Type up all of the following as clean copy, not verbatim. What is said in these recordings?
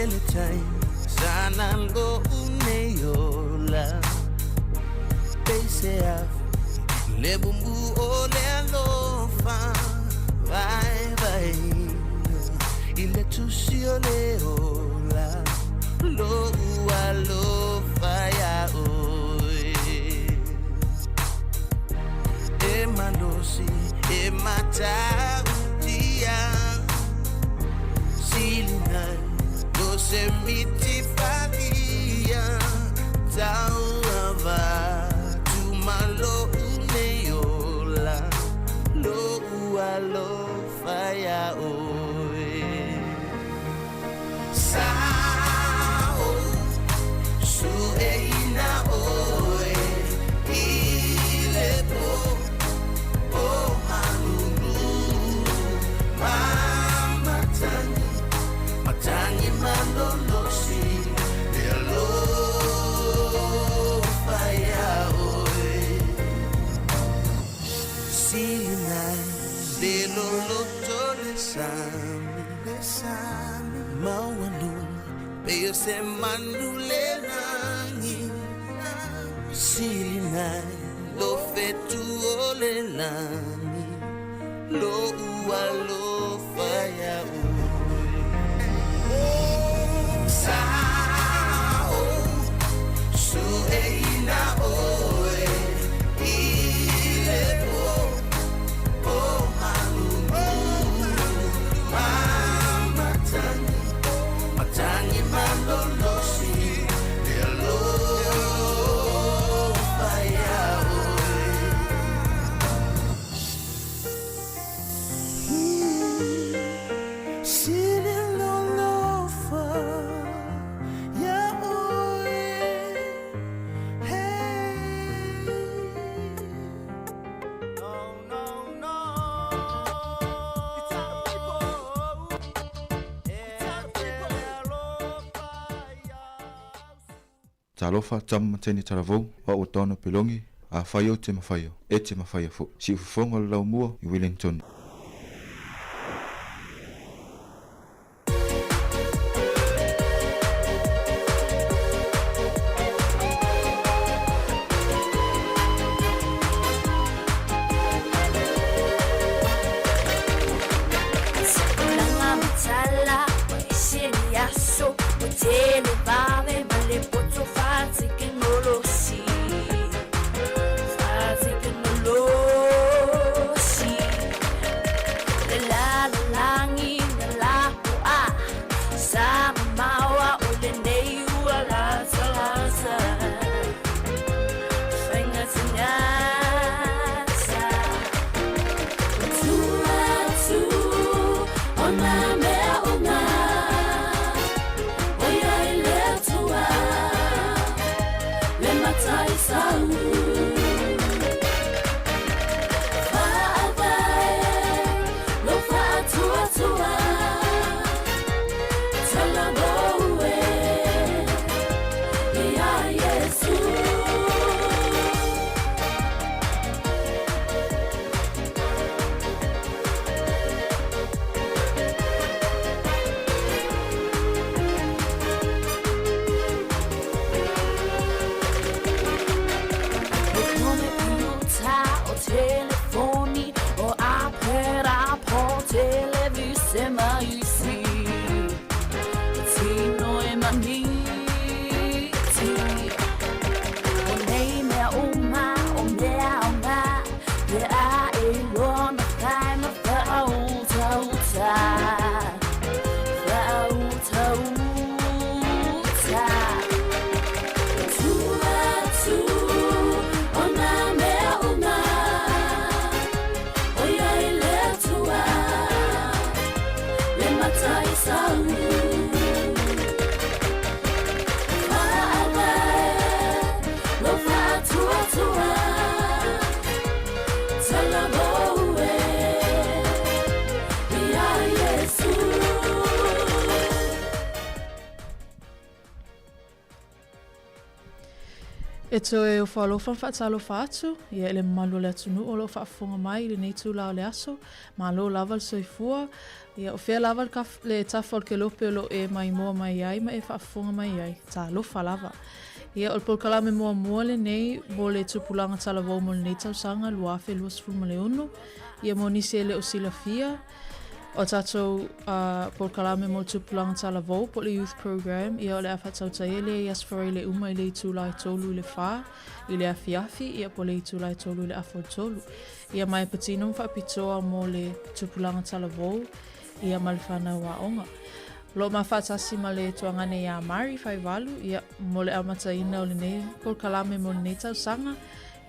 Tele tai sana lo nei ola Peise afi le bumbu o le alofa Vai vai I le tusi o le ola Lo ua alofa ia oe E malosi e matautia Silinai lo se miti falia Tauava tu malo nei ola Lo ua alofa ia oe Sao su e ina oe I le po o malulu Mamatani Matangi malolosi Le alofa ia oe Silinai le loloto le sami Le sami Maualuna Pe o se manu le lagi Silinai lo fetu o le lagi Lo ua alofa ia oe Sao su e ina oe I le po o malulu Mamatani Matangi malolosi Le alofa ia oe Sile lolofa ia oe Hey No, no, no. It's our people. Talofa tama ma teine talavou, o au o Taona Pelongi, afai ou te mafaia, e te mafaia foi. Siufofoga o le laumua i Wellington. E toe ofo alofa ma faatalofa atu ia i le mamalu o le atunuu o lo o faafofoga mai i lenei itula o le aso. Malo lava le soifua. Ia, o fea lava le, kaf, le tafa o le kelope o lo o e maimoa mai ai ma e faafofoga mai ai. Talofa lava. Ia, o le polokalame muamua lenei mo le tupulaga talavou mo lenei tausaga 2026. Ia, mo nisi e le o silafia, o tatou uh, polokalame mo le tupulaga talavou po o le youth program, ia o le a faatautaia lea i Aso Faraile uma i le itula e 3 i le 4 i le afiafi, ia po o le itula e 3 i le afa o le 3. Ia ma e patino ma faapitoa mo le tupulaga talavou ia ma le fanau aoga. O lo o ma faatasi ma le tuagane iā Mari Faivalu, ia, mo le amataina o lenei polokalame mo lenei tausaga.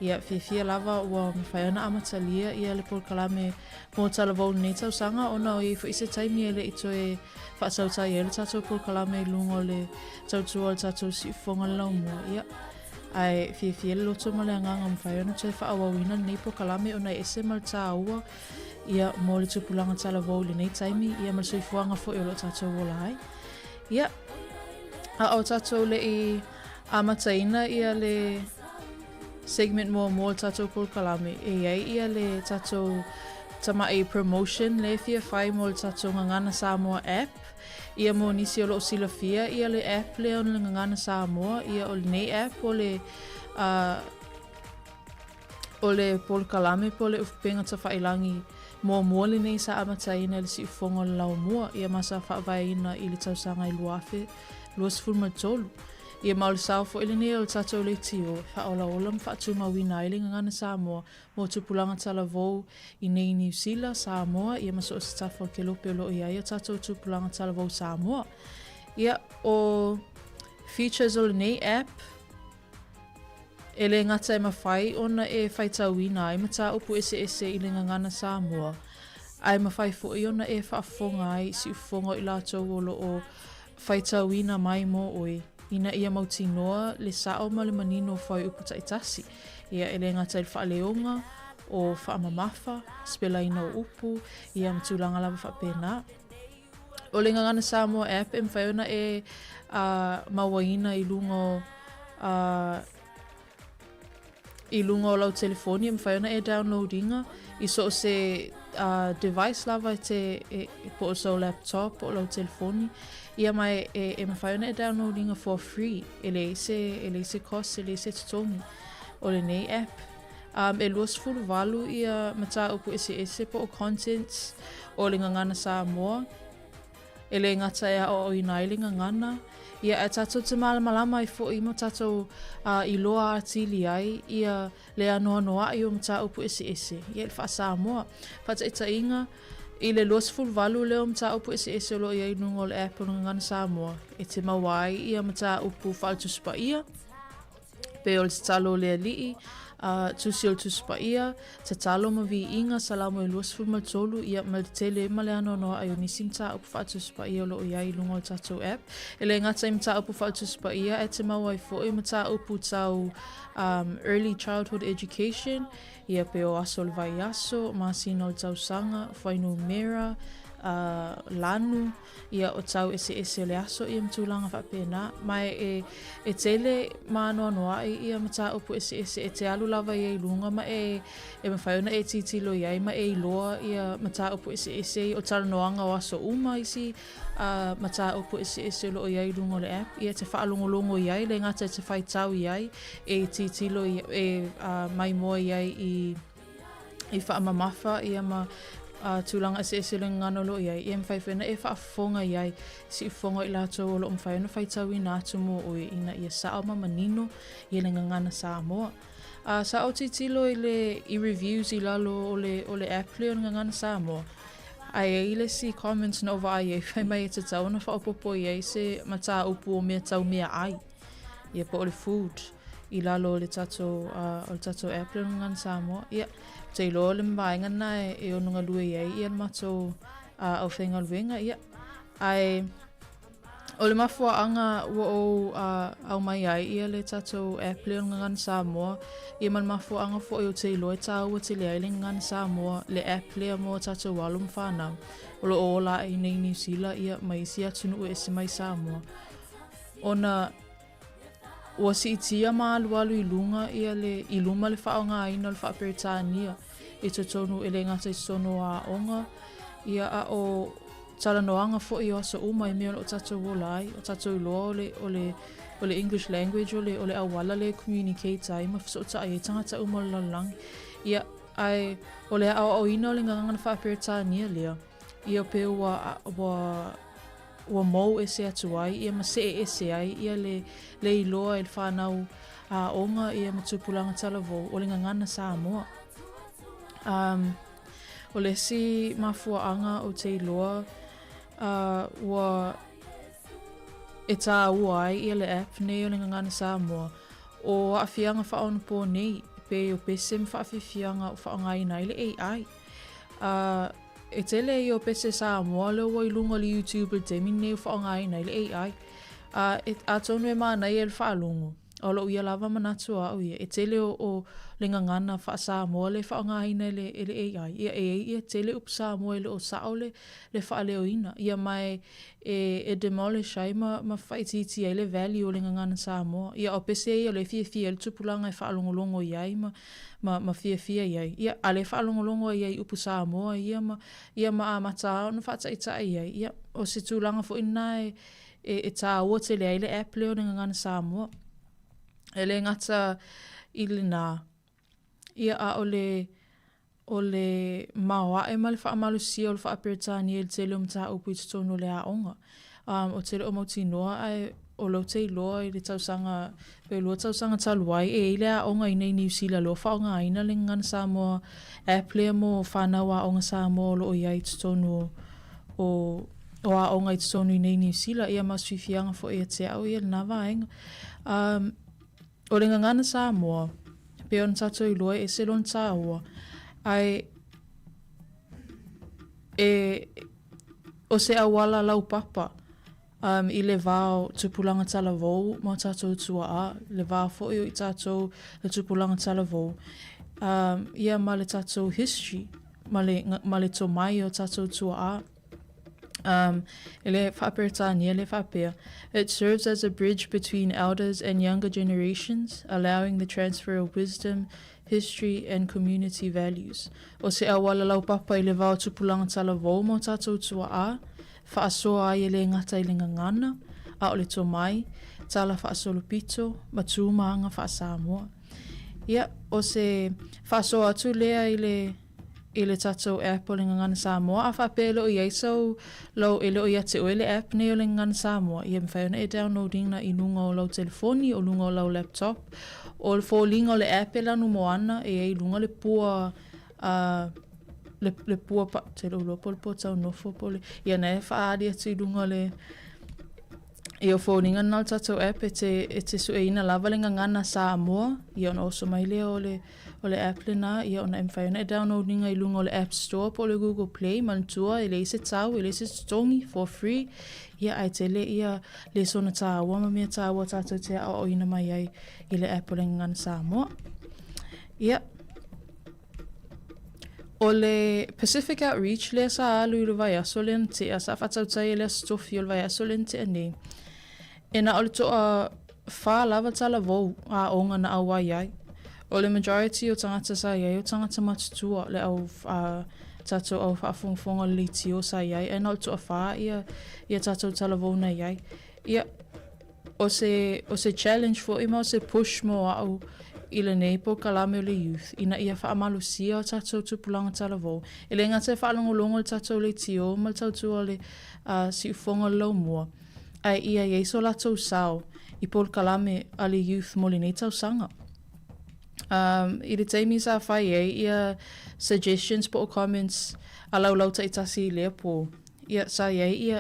Ia, fiafia lava ua mafai ona amatalia ia le polokalame mo talavou i lenei tausaga ona o i ai foi se taimi e le i toe faatautai ai le tatou polokalame i luga o le tautua o le tatou siufofoga le laumua. Ia, ae fiafia le loto ma le agaga mafai ona toe faaauauina lenei polokalame ona e ese ma le tāua ia mo le tupulaga talavou i lenei taimi ia ma le soifuaga foi o lo o tatou ola ai. Ia, a o tatou le i amataina ia le segment muamua o le tatou polokalame, e i ai ia le tatou tama'i promotion le fia fai mo le tatou Gagana Samoa app. Ia mo nisi o lo o silafia ia le app lea o le Gagana Samoa, ia o lenei app o le uh, o le polokalame po o le upega tafailagi muamua lenei sa amataina i le siufofoga o le Laomua, ia ma sa faavaeina i le tausaga i 2023. Ia ma o le sao foi lenei o le tatou leitio e faaolaola ma faatumauina ai le gagana Samoa mo tupulaga talavou i nei Niu Sila, Samoa, ia ma so o se tafa o le kelope o lo o i ai o tatou tupulaga talavou Samoa. Ia, o features o lenei app, E le gata e mafai ona e faitauina ai mataupu eseese i le gagana Samoa, ae mafai foi ona e faafofoga ai i siufofoga o i latou o lo o faitauina mai mo oe, ina ia mautinoa le sao ma le manino o fuaiupu taitasi. Ia, e le gata i le faaleoga o faamamafa, sipelaina o upu, ia ma tulaga lava faapena. O le Gagana Samoa app e mafai ona e uh, mauaina i luga o uh, i luga o lau telefoni e mafai ona e download ina i so o se uh, device lava e te e, po o sau laptop po o lau telefoni ia ma e, e, e mafai ona e download ina for free e leai se e leai se cost e leai se totogi o lenei app um, e 28 ia mataupu eseese po o contents o le gagana Samoa e le gata e aoaoina ai le gagana, ia ae tatou te malamalama ai foi ma tatou uh, iloa atili ai ia le anoanoai o mataupu eseese ia i le faa-Samoa. Faataitaiga, i le 28 lea o mataupu eseese o lo o i ai i luga o le app o le Gagana Samoa, e te maua ai ia mataupu faale-Tusi Paia, pei o le tatalo o le Alii, a Tusi o le Tusi Paia, Tatalo ma Viiga, Salamo e 23, ia ma le tele ma le anoanoaʻi o nisi mataupu faale-Tusi Paia o lo o i ai i luga o le tatou app. E le gata i mataupu faale-Tusi Paia, ae te maua ai foi mataupu tau um, early childhood education, ia pei o aso o le vaiaso, masina o le tausaga, fuainumera, uh, lanu, ia o tau eseese o le aso ia ma tulaga faapena. Ma e, e tele mānoanoaʻi ia mataupu eseese e te alu lava ia i luga ma e, e mafai ona e titilo i ai ma e iloa ia mataupu eseese o talanoaga o aso uma isi uh, mataupu eseese o lo o i ai i luga o le app. Ia e te faalogologo i ai, le gata e te faitau i ai, e titilo i, e uh, maimoa i ai i i faamamafa ia ma uh, tulaga eseese le gagana o lo o i ai, ia mafai foi ona e faafofoga i ai, siufofoga i latou o lo o mafai ona faitauina atu mo oe ina ia sao ma manino ia le gagana Samoa. Uh, sa ou titilo i le i reviews i lalo o le, o le app le o le gagana Samoa, ae e ai le isi comments na ou vaai ai, fai mai e tatau ona faaopoopo i ai se mataupu o mea tau meaai. Ia po o le food i lalo o le tatou, uh, o le tatou app le Gagana Samoa. Ia, ou te iloa o le vaega lena e, e ono galue i ai ia le matou uh, aufaigaluega. Ia, ae o le mafuaaga ua ou uh, aumai ai ia le tatou app le o le Gagana Samoa, ia ma le mafuaaga foi ou te iloa e tāua tele ai le Gagana Samoa, le app lea mo tatou alo ma fanau o lo o ola ae i nei Niu Sila ia ma isi atunuu e ese mai Samoa. Ona Ua siitia ma alualu i luga ia le i luma le faaaogaina o le faa-Peretania i totonu e le gata i totonu o aoga, ia a o talanoaga foi o aso uma i mea o lo o tatou ola ai. Ua tatou iloa o le, o le, o le English language o le, o le auala lea e communicate ai ma fesootai ai tagata uma o le lalolagi. Ia, ae o le aoaoina o le gagana faa-Peretania lea, ia pe ua, ua ua mou ese atu ai ia ma see ese ai ia le le iloa e le fanau aoga ia ma tupulaga talavou o le gagana Samoa. Um, o le isi mafuaaga ou te iloa uh, ua e tāua ai ia le app nei o le gagana Samoa o aafiaga faaonapo nei pei o pese ma faafiafiaga o faaaogaina ai le AI. Uh, E tele ia o pese Samoa lea ua i luga o le YouTube i le taimi lenei ua faaaogaina ai le AI. A, e, atonu e manaia i le faalogo, a o lou ia lava manatu o au ia, e tele o, o le gagana faa-Samoa lea e faaaogaina e le, e le AI. Ia, e i ai ia tele upu Samoa e le o sao le, le faaleoina. Ia ma e, e, e demolish ai ma, ma faaitiitia ai le value o le gagana Samoa. Ia, o pese ia o lea e fiafia ai le tupulaga e faalogologo i ai ma, ma, ma fiafia i ai. Ia, a lea e faalogologo ai i upu Samoa ia ma, ia ma amata lava ona faataitai i ai. Ia, o se tulaga foi lena e, e, e tāua tele ai le app lea o le Gagana Samoa. E le gata i lena, ia a o le, o le maoae ma le faamalosia o le faa-Peretania i le tele o mataupu i totonu o le aoga. Um, ou te le o mautinoa ae o lea ou te iloa i le tausaga, pe lua tausaga talu ai, e i ai le aoga i inei i Niu Sila lea ua faaaogaina le Gagana Samoa app lea mo fanau aoga Samoa o lo o i ai i totonu o, o, o aoga i totonu i inei i Niu Sila. Ia ma o se fiafiaga foi ia te au ia lena vaega. Um, O le gagana Samoa, e pei ona tatou iloa e ese lona tāua, ae e, o se auala laupapa um, i le va o tupulaga talavou ma o tatou tua'a, le va foi o i tatou le tupulaga talavou, um, ia ma le tatou history, ma le, ma le tomai o tatou tua'a. Um, e le faa-Peretania le faapea, It serves as a bridge between elders and younger generations, allowing the transfer of wisdom, history and community values. O se auala laupapa i le va o tupulaga talavou ma o tatou tua'a, faasoa ai e le gata i le gagana, a o le tomai, tala faasolopito, ma tu ma aga faa-Samoa. Ia, o se faasoa atu lea i le i le tatou app o le Gagana Samoa. A faapea e le o i ai sau lau, e le o ia te oe le app nei o le Gagana Samoa, ia mafai ona e download ina i luga o lau telefoni, o luga o lau laptop. O le foliga o le app e lanu moana, e i ai i luga le pua, uh, le, le pua, pa, te le iloa po o le pua taunofo po o le, ia na e faaali atu i luga o le, Ia o foliga lena o le tatou app e te, e te sueina lava le gagana Samoa, ia ona oso mai lea o le, o le app lena, ia ona e mafai ona e download ina i luga o le App Store po o le Google Play, manatua e leai se tau, e leai se totogi, for free, ia ae tele ia lesona tāua ma mea tāua tatou te aoaoina mai ai i le app o le gagana Samoa. Ia, O le Pacific Outreach lea sa alu i le vaiaso lea na tea, sa faatautai e le Aso Tofi o le vaiaso lea na tea nei, e na o le toa whā lava talavou aoga na auai ai. O le majority o tagata sa i ai o tagata matutua, le au uh, tatou au faafogafoga o le leitio sa i ai, ae na o le toa whā ia, ia tatou talavou na i ai. Ia, O se, o se challenge foi ma o se push mo au i lenei polokalame o le youth ina ia faamalosia o tatou tupulaga talavou. E le gata e faalogologo i le tatou leitio ma le tautua o le uh, siufofoga o le laumua, ae ia i ai so latou sao i polokalame a le youth mo lenei tausaga. Um, i le taimi sa fai ai ia suggestions po o comments a laulau taitasi i lea po, Ia, sa i ai ia,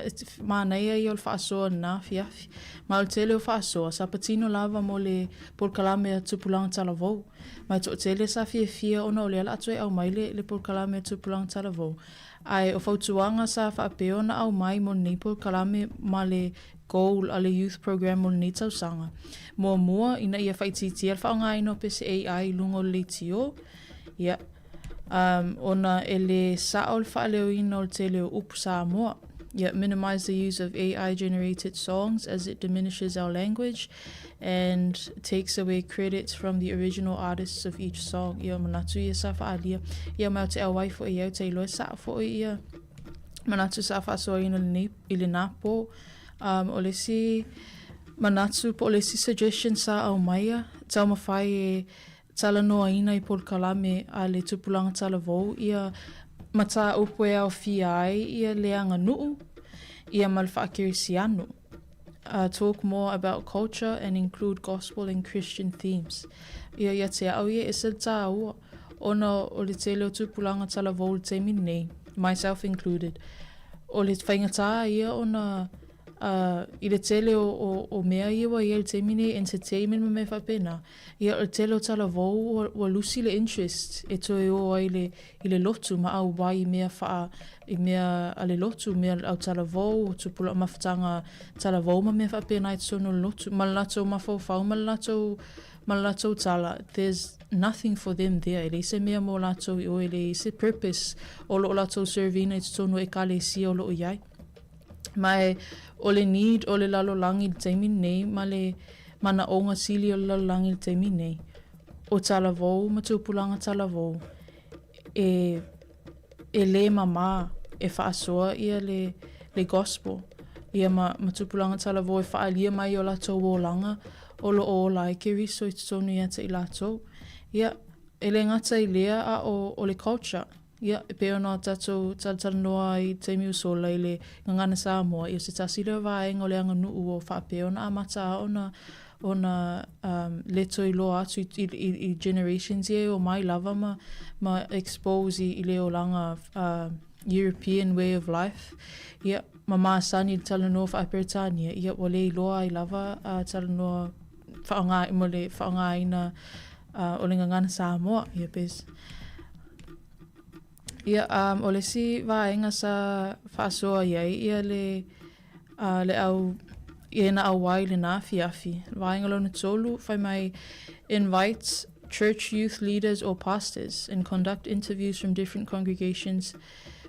manaia ia o le faasoa lena afiafi. Ma o le tele o faasoa, sa patino lava mo le polokalame a Tupulaga Talavou. Ma e toatele sa fiafia ona o lea la a toe aumai le, le polokalame a Tupulaga Talavou. Ae o fautuaga sa faapea ona aumai mo lenei polokalame ma le goal a le Youth Programme mo lenei tausaga. Muamua, ina ia faaitiitia le faaaogaina o pese AI i luga o le leitio, ia, Um, ona e le sao le faaleoina o le tele o upu Samoa. Ia, minimize the use of AI generated songs as it diminishes our language and takes away credits from the original artists of each song. Ia, manatu ia sa faaalia. Ia, ma ou te auai foi i ai, ou te iloa e sao foi ia manatu sa faasoaina lenei i lena po. Um, o le isi manatu po o le isi suggestion sa aumaia, taumafai e talanoaina i polokalame a le tupulaga talavou ia mataupu e aofia ai ia le aganuu ia ma le faakerisiano. Uh, talk more about culture and include gospel and Christian themes. Ia ia te au ia e ese le tāua ona o le tele o tupulaga talavou i le taimi nei, myself included, o le faigata ia ona uh, i le tele o, o, o mea ia ua i ai i le taimi nei, entertainment ma mea faapena, Ia, o le tele o talavou ua, ua lusi le interest e toe ō ai le, i le lotu ma auai i mea whaa, i mea a le lotu, mea au talavou, tupula, mafutaga talavou ma mea faapena i totonu o le lotu. Ma le latou mafaufau ma le latou, ma le latou tala, there's nothing for them there. E leai se mea mo latou i o, e leai se purpose o lo o latou serve ina i totonu o ekalesia o lo o i ai. Ma e, o le need o le lalolagi i le taimi lenei ma le manaoga sili o le lalolagi i le taimi nei, o talavou ma tupulaga talavou e, e lē mamā e faasoa ia le, le gospel, ia ma, ma tupulaga talavou e faaalia mai o latou olaga o lo o ola ai Keriso i totonu ia te i latou. Ia, e le gata i lea a o, o le culture. Ia, e pei ona tatou talatalanoa ai i le taimi ua sola i le Gagana Samoa, ia o se tasi lea o vaega o le aganuu ua faapea ona amata a ona ona um, le toe iloa atu i, i, i, i generations ia e omai lava ma, ma expose i, i le olaga uh, European way of life. Ia, ma masani i le talanoa faa-Peretania, ia ua le iloa ai lava uh, talanoa whaonga, mo le whaongaina uh, o le Gagana Samoa. Ia, pes. Ia, um, o le isi vaega sa faasoa i ai ia le, uh, le au e na auai lena afiafi. Vaega lona tolu, fai mai, invite church youth leaders or pastors and conduct interviews from different congregations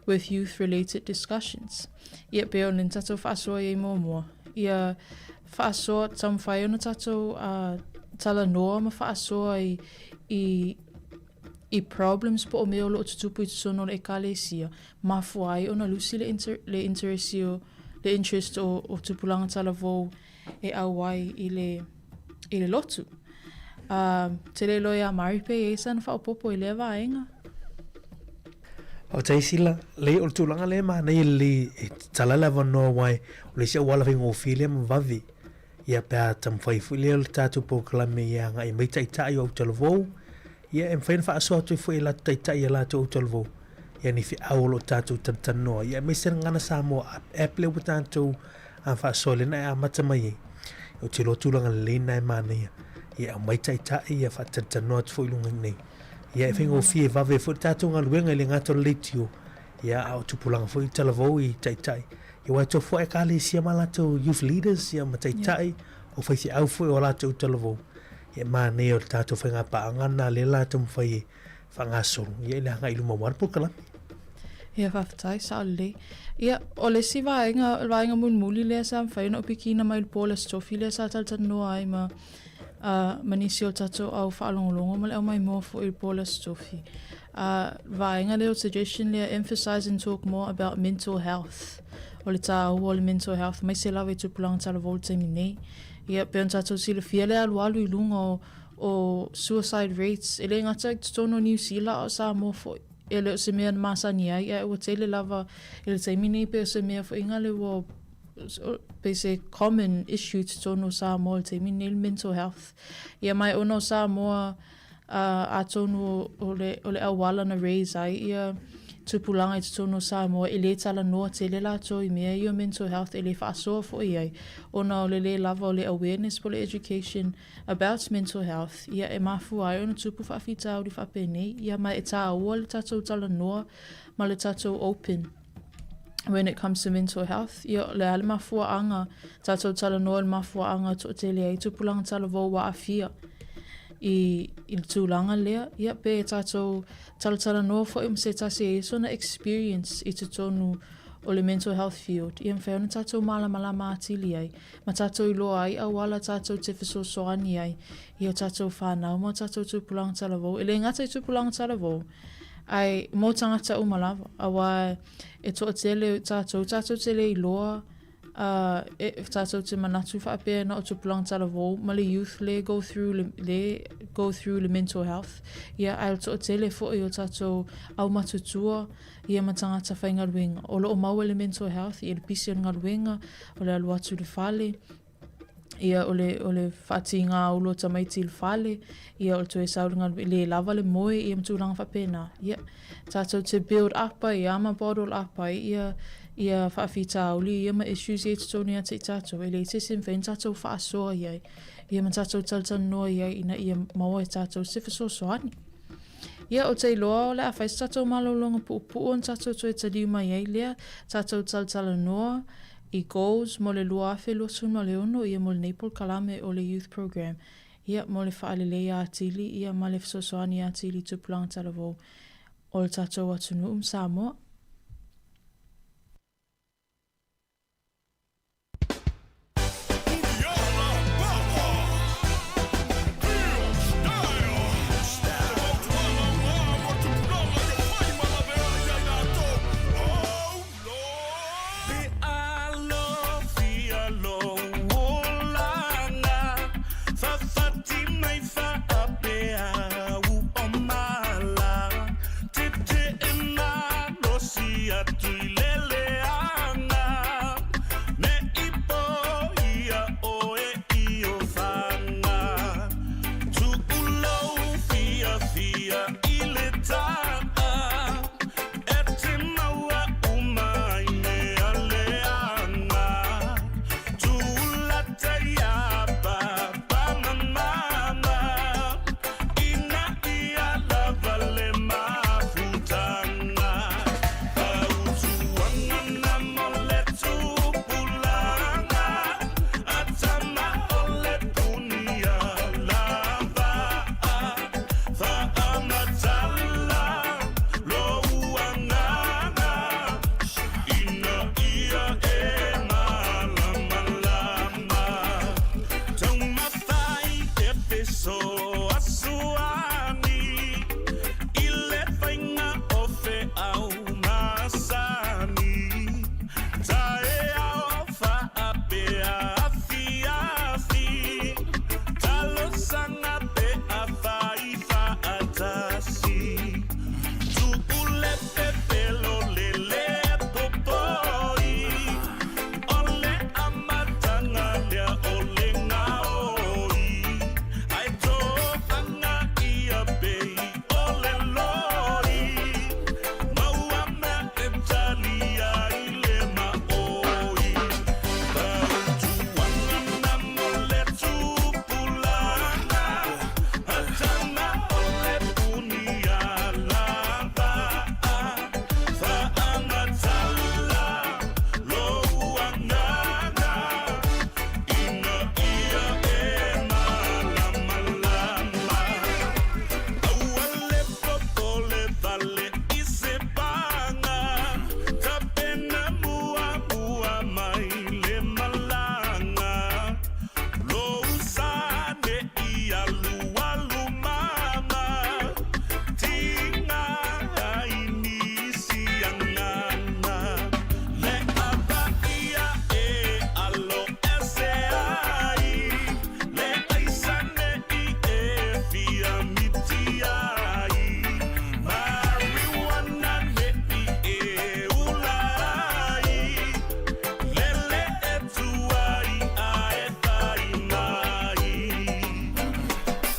with youth-related discussions. Ia, pei o le tatou faasoa i ai muamua. Ia, faasoa, taumafai ona tatou uh, talanoa ma faasoa i, i i problems po o mea o lo o tutupu i totonu o le Ekalesia, mafua ai ona lusi le, inter, le interest o, le interest o, o tupulaga talavou e auai i le, i le lotu. Uh, te le iloa iā Mari pe i ai sana faaopoopo i lea vaega. Faafetai Sila, lei o le tulaga lea e manaia lelei e tatala le avanoa aua o le isi auala faigofie lea ma vave. Ia pe a taumafai foi lea o le tatou polokalame ia agai mai taitai o autalavou, ia e mafai ona faasoa atu ai foi e latou taitai i a latou autalavou ia ni feau o lo o tatou talatalanoa ia aemaise le Gagana Samoa app lea ua tatou faasoa lea na e amata mai ai. Ou te iloa tulaga lelei na e manaia ia aumai taitai ia faatalatalanoa atu foi i luga nei. Ia e faigofie e vave ai foi le tatou galuega e le gata o le leitio ia a o tupulaga foi i talavou i taitai. Ia aua e tofu lava ekalesia ma latou youth leaders ia ma taitai o faifeau foi o latou talavou. Ia e manaia o le tatou faigapaaga lena lea la taumafai e faagasolo ia i le agai i luma aua le polokalame. Ia faafetai, sao lelei. Ia, o le isi vaega, o le vaega mulimuli lea sa mafai ona ou pikiina mai i le po o le Aso Tofi lea sa talatalanoa ai ma uh, ma nisi o tatou au faalogologo ma le aumaimoa foi i le po o le Aso Tofi. Uh, vaega lea o suggestion lea, emphasize and talk more about mental health. O le tāua o le mental health, aemaise lava i tupulaga talavou i le taimi nei. Ia, pei ona tatou silafia le alualu i luga o, o suicide rates, e le gata i totonu o Niu Sila a o Samoa foi. E le o se mea na masani ai, ae ua tele lava i le taimi nei pei o se mea foi ngale ua pei se common issue i totonu o Samoa i le taimi nei le mental health. Ia mai ona o Samoa uh, atonu o le, o le auala na raise ai ia tupulaga i totonu o Samoa e le talanoa tele latou i mea ia o mental health e le faasoa foi i ai ona o le le lava o le awareness po o le education about mental health ia e mafua ai ona tupu faafitauli faapenei ia ma e tāua le tatou talanoa ma le tatou open when it comes to mental health ia o le a le mafuaaga tatou talanoa i le mafuaaga toatele ai tupulaga talavou ua aafia i, i le tulaga lea ia pe tatou talatalanoa foi ma se tasi e i ai sona experience i totonu o le mental health field, ia mafai ona tatou malamalama atili ai, ma tatou iloa ai auala tatou te fesoasoani ai i o tatou whanau ma o tatou tupulaga talavou. E le gata i tupulaga talavou, ae mo tagata uma lava, auā e toatele tatou, tatou te le iloa uh, e, tatou te manatu faapea na o tupulaga talavou ma le youth le go through le, le go through le mental health. Ia, ae o le toatele foi o tatou aumatutua, ia ma tagata faigaluega o lo o maua i le mental health, ia le pisi o le galuega, o le alu atu i le fale, ia o le, o le faatigā ulu o tamaiti i le fale, ia o le toe sau i le galuega, le lava le moe, ia ma tulaga faapena. Ia, tatou te build up ai ia ma bottle up ai ia ia faafitauli ia ma issues ia i totonu ia te i tatou, e leai se isi e mafai ona tatou faasoa i ai, ia ma tatou talatalanoa i ai ina ia maua e tatou se fesoasoani. Ia, ou te iloa o le a fai se tatou malologa puupuu ona tatou toe taliu mai ai lea, tatou talatalanoa i goals mo le 2026, ia mo lenei polokalame o le Youth Program, ia mo le faaleleia atili, ia ma le fesoasoani atili i tupulaga talavou o le tatou atunuu ma Samoa.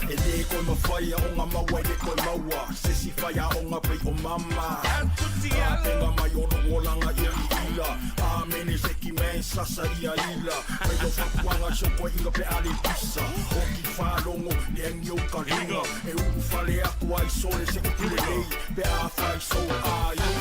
E le koe mawhai a onga maua e le koe maua Sesi whai a onga pei o mama Tenga mai o rongo langa ia i ila Amene seki man sasa ia ila Mei lo whakuanga soko inga pe ale pisa Oki whalongo ne angi o ka ringa E uru whale aku ai sole se upule nei Pe a whai so a i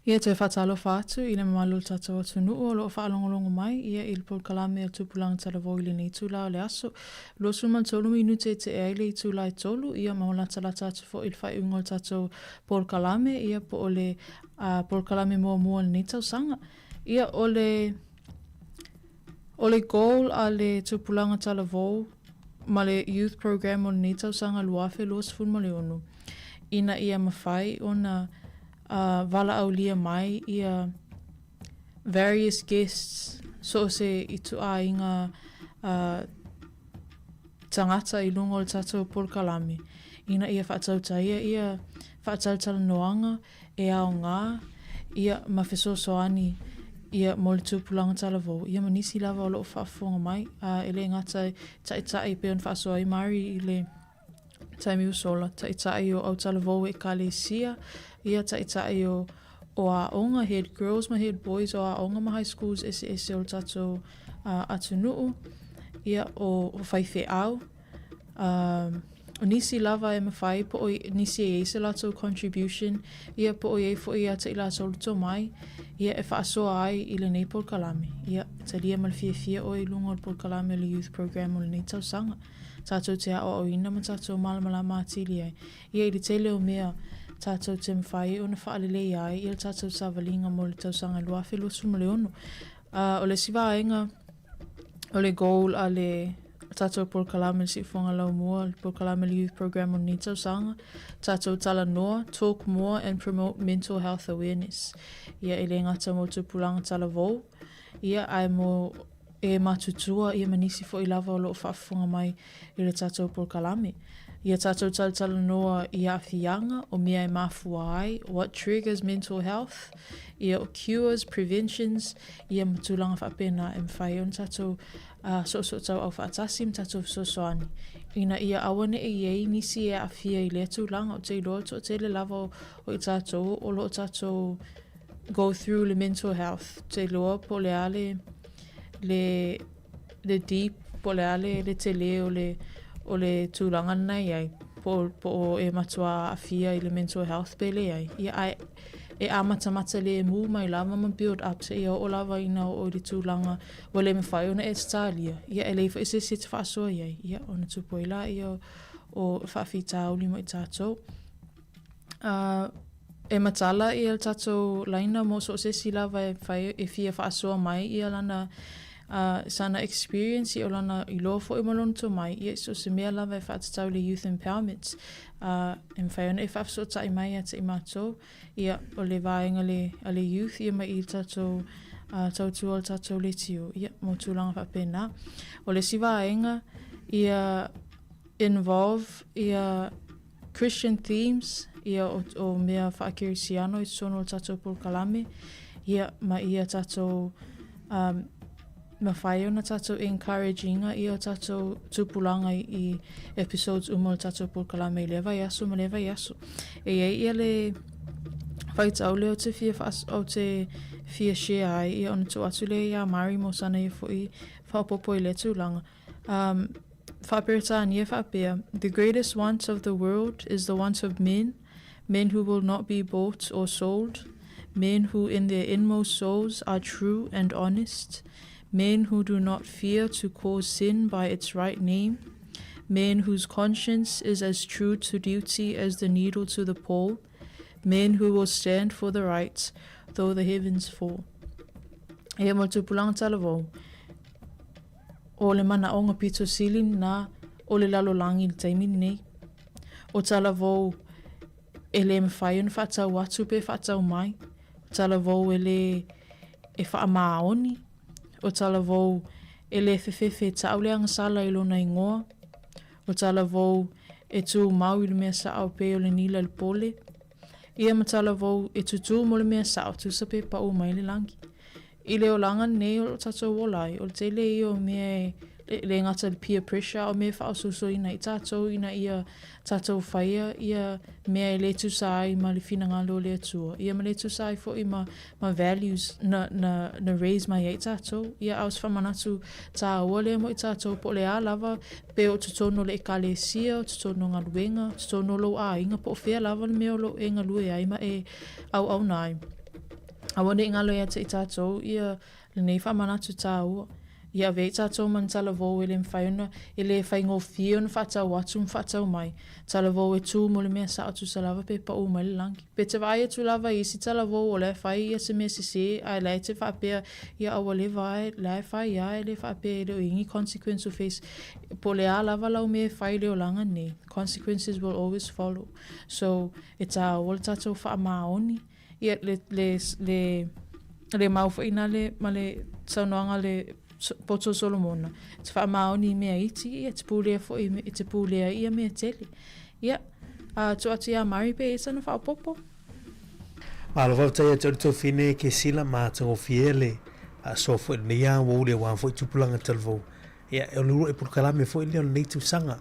Ia toe faatalofa atu i le mamalu o le tatou atunuu o lo o faalogologo mai ia i le polokalame a Tupulaga Talavou i lenei itula o le aso. 23 minute e tea ai le itula e 3 ia ma latalata atu foi i le faaiuga o le tatou polokalame ia po o le uh, polokalame muamua o lenei tausaga. Ia o le o le goal a le Tupulaga Talavou ma le Youth Program o lenei tausaga 2026 ina ia mafai ona uh, valaaulia mai ia various guests so o se ituaiga uh, tagata i luga o le tatou polokalame ina ia faatautaia ia faatalatalanoaga e aoga ia ma fesoasoani ia mo le tupulaga talavou ia ma nisi lava o lo o faafofoga mai a e le gata e taitai e pei ona faasoa ai Mari i le taimi ua sola, taitai o autalavou e ekalesia, ia taitai o o aoga, head girls ma head boys o aoga ma high schools eseese o le tatou uh, atunuu, ia o, o faifeau, uh, o nisi lava e mawhai po o nisi e iai se latou contribution, ia po o iai foi ia te i latou le tomai, ia e faasoa ai i lenei polokalame. Ia, talia ma le fiafia oe i luga o le polokalame o le youth program o lenei tausaga. Tātou te aoaoina ma tātou malamalama atili ai. Ia i le tele o mea tātou te mawhai ona whaalelei ai ia le tātou savaliga mo le tausaga 2026. Uh, o le isi vaega o le goal a le tātou polokalame le Siufoga Laumua, le polokalame le Youth Program o lenei tausaga, tātou talanoa, talk more and promote mental health awareness. Ia e le gata mo tupulaga talavou, ia ae mo e matutua ia ma nisi foi lava o lo o faafofoga mai i le tatou polokalame. Ia tatou talatalanoa i aafiaga o mea e mafua ai, what triggers mental health, ia o cures, preventions, ia ma tulaga faapena e mafai ai ona tatou uh, soosootauau faatasi ma tatou fesoasoani ina ia aua ne'i i ai nisi e aafia i lea tulaga. Ou te iloa le toatele lava o, o i tatou o lo o tatou go through le mental health. Ou te iloa po o le a le le le deep po o le a le le tele o le o le tulaga lena e i ai po po o e matua aafia i le mental health pe leai. Ia ae e amatamata lemu mai lava ma build up seia oo lava ina oo i le tulaga ua le mafai ona e tatalia. Ia e leai foi se isi e te faasoa i ai. Ia ona tupu ai laia o o faafitauli mo i tatou. Uh, e matala ia le tatou laina mo so o se isi lava e fai e fia faasoa mai ia lana uh, sana experience ia o lana iloa foi ma lona tomai ia so o se mea lava e faatatau i le youth empowerment uh, e mafai ona e faafesootai mai ia te i matou ia o le vaega le a le youth ia mai i le tatou uh, tautua o le tatou leitio ia mo tulaga faapena. O le isi vaega ia involve ia Christian themes, ia o, o mea whaakerisiano i totonu o le tatou polokalame, ia ma ia tatou um, mawhai ona tatou encourage-inga ia o tatou tupulaga i, i episodes uma o le tatou polokalame i lea vaiaso ma lea vaiaso. E iai ia le faitau lea ou te fia whaas, ou te fia share ai ia ona tuu atu lea iā Mari mo sana ia foi whaopopo i lea tulaga. Um, Faa-Peretania faapea, The greatest want of the world is the want of men, men who will not be bought or sold, men who in their inmost souls are true and honest, men who do not fear to call sin by its right name, men whose conscience is as true to duty as the needle to the pole, men who will stand for the right, though the heavens fall. Ia mo le tupulaga talavou, O le manaʻoga pito sili lena o le lalolagi i le taimi lenei. O talavou e le mafai ona faatau atu pe faatau mai, o talavou e le e faamaoni, o talavou e le fefefe e taʻu le agasala i lona igoa, o talavou e tumau i le mea saʻo pei o le nila i le pole, ia ma talavou e tutū mo le mea saʻo tusa pe paʻu mai le lagi. I le olaga lenei o lo tatou ola ai, o le tele ia o mea e le gata i le peer pressure a o mea e faaosoosoina ai tatou ina ia tatou faia ia mea e le tusa ai ma le finagalo o le Atua, ia ma le tusa ai foi ma, ma values na, na, na raise mai ai tatou. Ia a o se faamanatu tāua lea mo i tatou po o le a lava pe o totonu o le ekalesia, o totonu o galuega, o totonu o lou aiga, po o fea lava le mea o lo o e galue ai ma e auauna ai. Aua ne i galo ia te i tatou ia lenei faamanatu taua. Ia avea i tatou ma ni talavou e le mafai ona, e le faigofie ona faatau atu ma faatau mai. Talavou e tu mo le mea sao tusa lava pe pau mai le lagi. Pe te vaai atu lava i isi talavou o la e fai ia se mea sese ae la e te faapea ia a ua leva a la e fai a e le faapea e le o i ai ni consequence o face po o le a lava lau mea e fai i le olaga nei consequences will always follow. So e taua le tatou faamaoni Ia, le, le, le, le mau foi ina le, ma le saunoaga le poto o Solomona, te faamaoni i mea iti, ia, te pulea foi i te pulea ia mea tele. Ia, a tuu atu iā Mari pe i sana faaopoopo. Malo faafetai ia te oe le tuafine Kesila ma atagofie le faasoa foi lenei aoauli aua foi tupulaga talavou. Ia, o le uluai polokalame foi lea o lenei tausaga.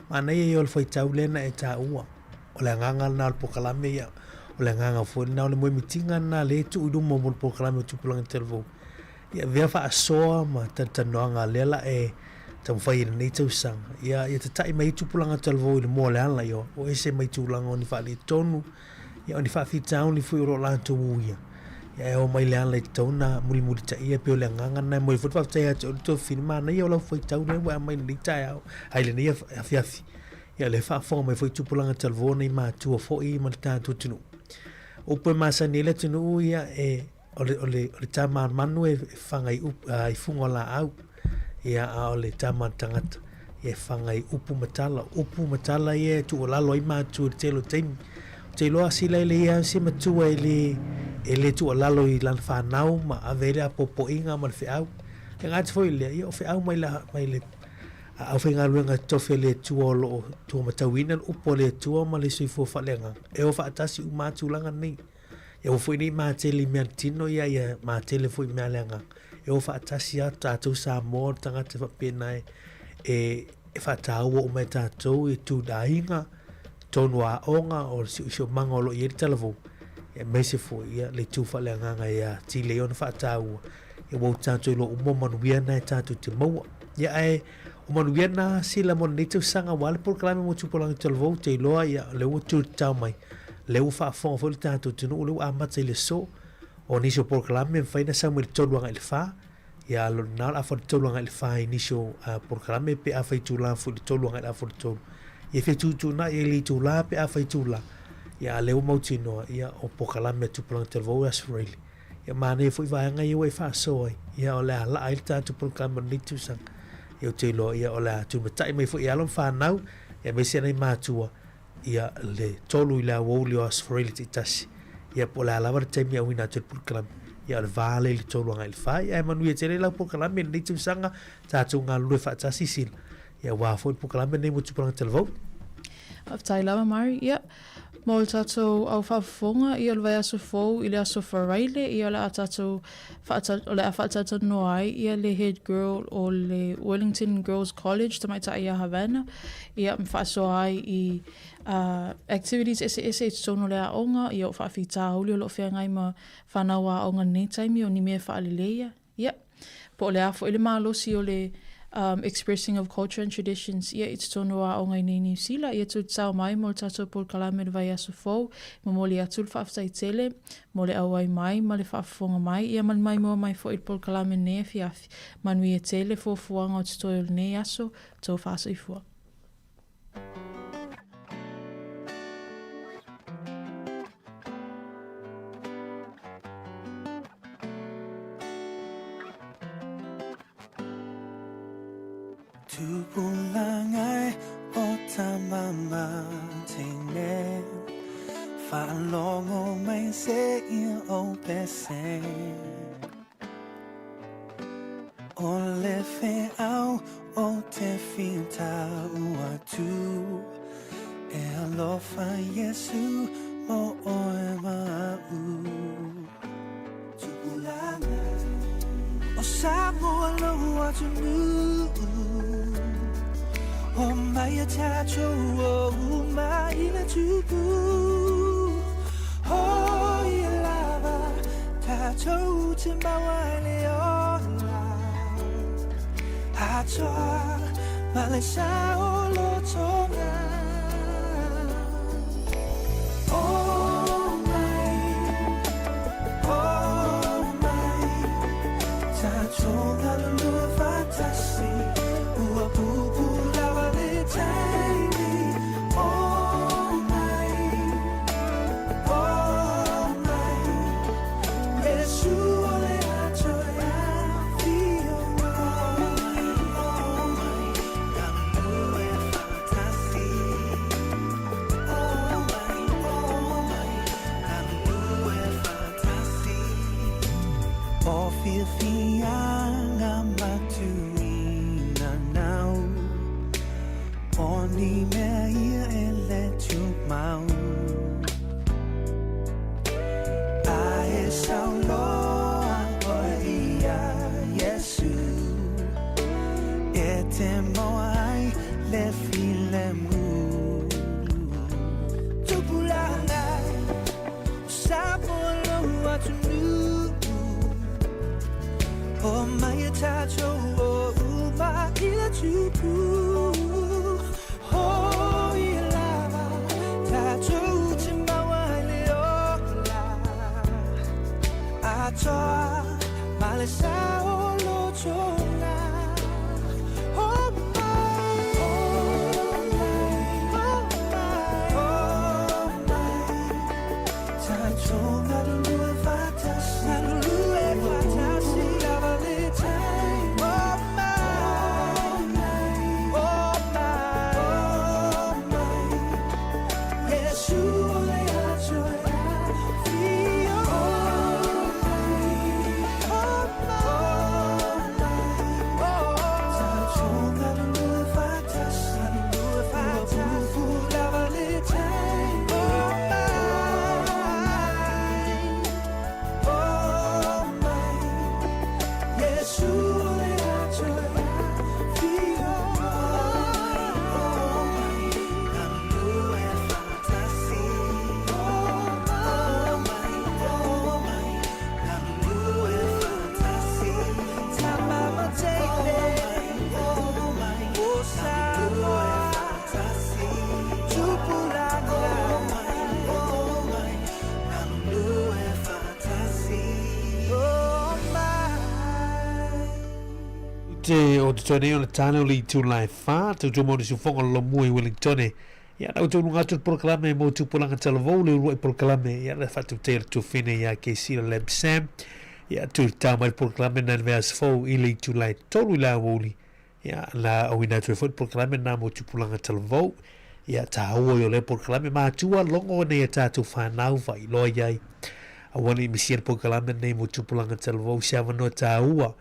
Manaia ia o le faitau lea na e taua. O le agaga lena o le polokalame ia. O le agaga foi lena o le moemitiga lena lea e tuu i luma mo le polokalame o Tupulaga Talavou. Ia avea faasoa ma talatalanoaga lea la e taumafai i lenei tausaga. Ia, ia tatai mai ai Tupulaga Talavou i le moa o le ala, ia o ese mai tulaga o ni faaletonu, Ia, o ni faafitauli foi o lo o latou uia, ia e oo mai le ala i tatau ona mulimulitaia, e pei o le agaga lena e momoli foi le faafetai ia te oe le tuafafine, manaia o lau faitau lea ua e aumai i lenei taeao, ai lenei afiafi. Ia o lea e faafofoga mai foi tupulaga talavou nai matua foi ma le tatou atunuu. O upu e masani ai le atunuu, ia e O le, o le, o le tama a manu e fanga i, upu, i fuga o laau, ia, a o le tama a le tagata, ia e fanga i upu ma tala. O upu ma tala ia e tuualalo ai matua i le tele o taimi. Ou te iloa sila e leai lava se matua e le, e le tuualalo i lana fanau ma ave ai le apoapoaiga ma le feau. E le gata foi i lea, ia o feau mai le, mai le aufaigaluega totofi a le Atua o lo o tuumatauina le upu a le Atua ma le soifua faaleagaga, e o faatasi uma lava tulaga nei. E aua foi nei matele i mea tino ia, ia matele foi i mea le agaga. E o faatasi lava tatou Samoa o le tagata e faapena e, e, e faataua uma e tatou i tūnāiga, tonu aoga o le siosiomaga o lo o i ai le talavou, aemaise foi ia le itu faaleagaga ia tili ai ona faataua, ia ua tatou iloa uma o manuia na e tatou te maua. Ia ae O manuia na sila mo lenei tausaga aua le polokalame mo Tupulaga Talavou, ou te iloa ia lea ua tutatao mai, lea ua faafofoga foi le tatou atunuu, lea ua amata i le aso. O nisi o polokalame e mafai ona sau mai le 3 agai i le 4, ia a o lena o le afa o le 3 agai i le 4 i nisi o polokalame pe afai itula foi i le 3 agai i le afa o le 3. Ia e fetuutuunai ai le itula pe afai itula, ia a o lea ua mautinoa ia o polokalame a Tupulaga Talavou e Aso Faraile. Ia manaia foi vaega ia ua e faasoa ai, ia o le a laa ai le tatou polokalame o lenei tausaga. Ia ou te iloa, ia o le a tumatai mai foi e alo ma fanau, ia aemaise nai matua, ia le 3 i le aoauli o Aso Faraile taitasi. Ia po o le a lava le taimi e auina atu ai le polokalame, ia o le va lea i le 3 agai i le 4. Ia ae manuia tele lau polokalame i lenei tausaga, tatou galulue faatasi sila, ia aua foi le polokalame lenei mo Tupulaga Talavou. Faafetai lava Mari. Ia, Mo le tatou au faafofoga ia o le vaiaso fou i le aso Faraile ia o le a tatou o le a faatalatalanoa ai ia le head girl o le Wellington Girls College tamaitai ia Havana ia ma faasoa ai i activities eseese i totonu o le aoga ia o faafitauli o lo o feagai ma fanau aoga i lenei taimi o ni mea e faaleleia. Ia, po o le a foi le malosi o le um, expressing of culture and traditions, ia, i totonu o aoga i nei Niu Sila, ia tutatao mai mo le tatou polokalame i le vaiaso fou, momoli atu le faafetai tele mo le auai mai ma le faafofoga mai, ia ma le maimoa mai foi i le polokalame lenei afiafi. Manuia tele fuafuaga o totoe o lenei aso, tou faasoifua. Tupulaga e o tama ma teine Faalogo mai seia o pese O le feau o te fia tau atu E alofa Iesu mo oe ma a'u Tupulaga O Samoa lou atunuu O mai a tatou o uma i le tupu O ia lava tatou te maua ai le ola Atoa ma le saolotoga O mai, o O ni mea ia e le tumau. A e sauloa oe ia Iesu, e te maua ai le filemu. Tupulaga o Samoa lou atunuu, o mai e tatou o uma i le tupu. O ia lava tatou te maua ai le ola atoa ma le saolotoga. O mai, o mai, o mai, o mai, tatou galulue faatasi, galulue faatasi, lava le tai. O mai, o mai, o mai, Iesu o le Atua fio. O mai, o mai, o mai, tatou galulue faatasi, galulue faatasi, lava le tai. O mai, o mai, Iesu o le Atua fio. O mai, galulue faatasi. O mai, o mai, galulue faatasi. Tamama teine, o mai, o Samoa faatasi. Tupulaga, o mai, galulue faatasi. O mai. Te o te toi nei o le tāne o le itu lai whā, te utu mo ni sufonga lo mua i Wellington. Ia na utu nunga atu le polokalame mo tupulaga talavou le uluai polokalame. Ia le whatu te le tufine ia ke sila leb Sam. Ia tu tā mai le polokalame na le as fou i le itu lai tolu i la woli. Ia la o ina tu e foi le polokalame na mo tupulaga talavou. Ia tā ua i o le polokalame mātua longo nei e tātou whanau whai loa iai. A wani misia le polokalame nei mo tupulaga talavou se awanoa tā ua.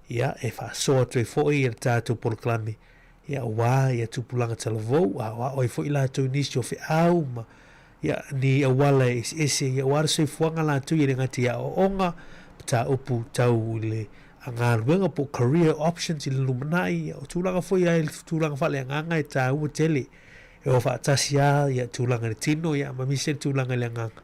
Ia e whaasoa atu e foi i le tātou polokalame. Ia wā ia tupulaga talavou a o ai foi latou nisi o feau ma ia ni auala e eseese ia ua le soifuaga latou ia le gata ia aoaoga mataupu tau i le galuega po o career options i le lumanai ia o tulaga foi ai le tulaga faaleagaga e taua tele e o faatasi a ia tulaga i le tino ia ma misi le tulaga i le agaga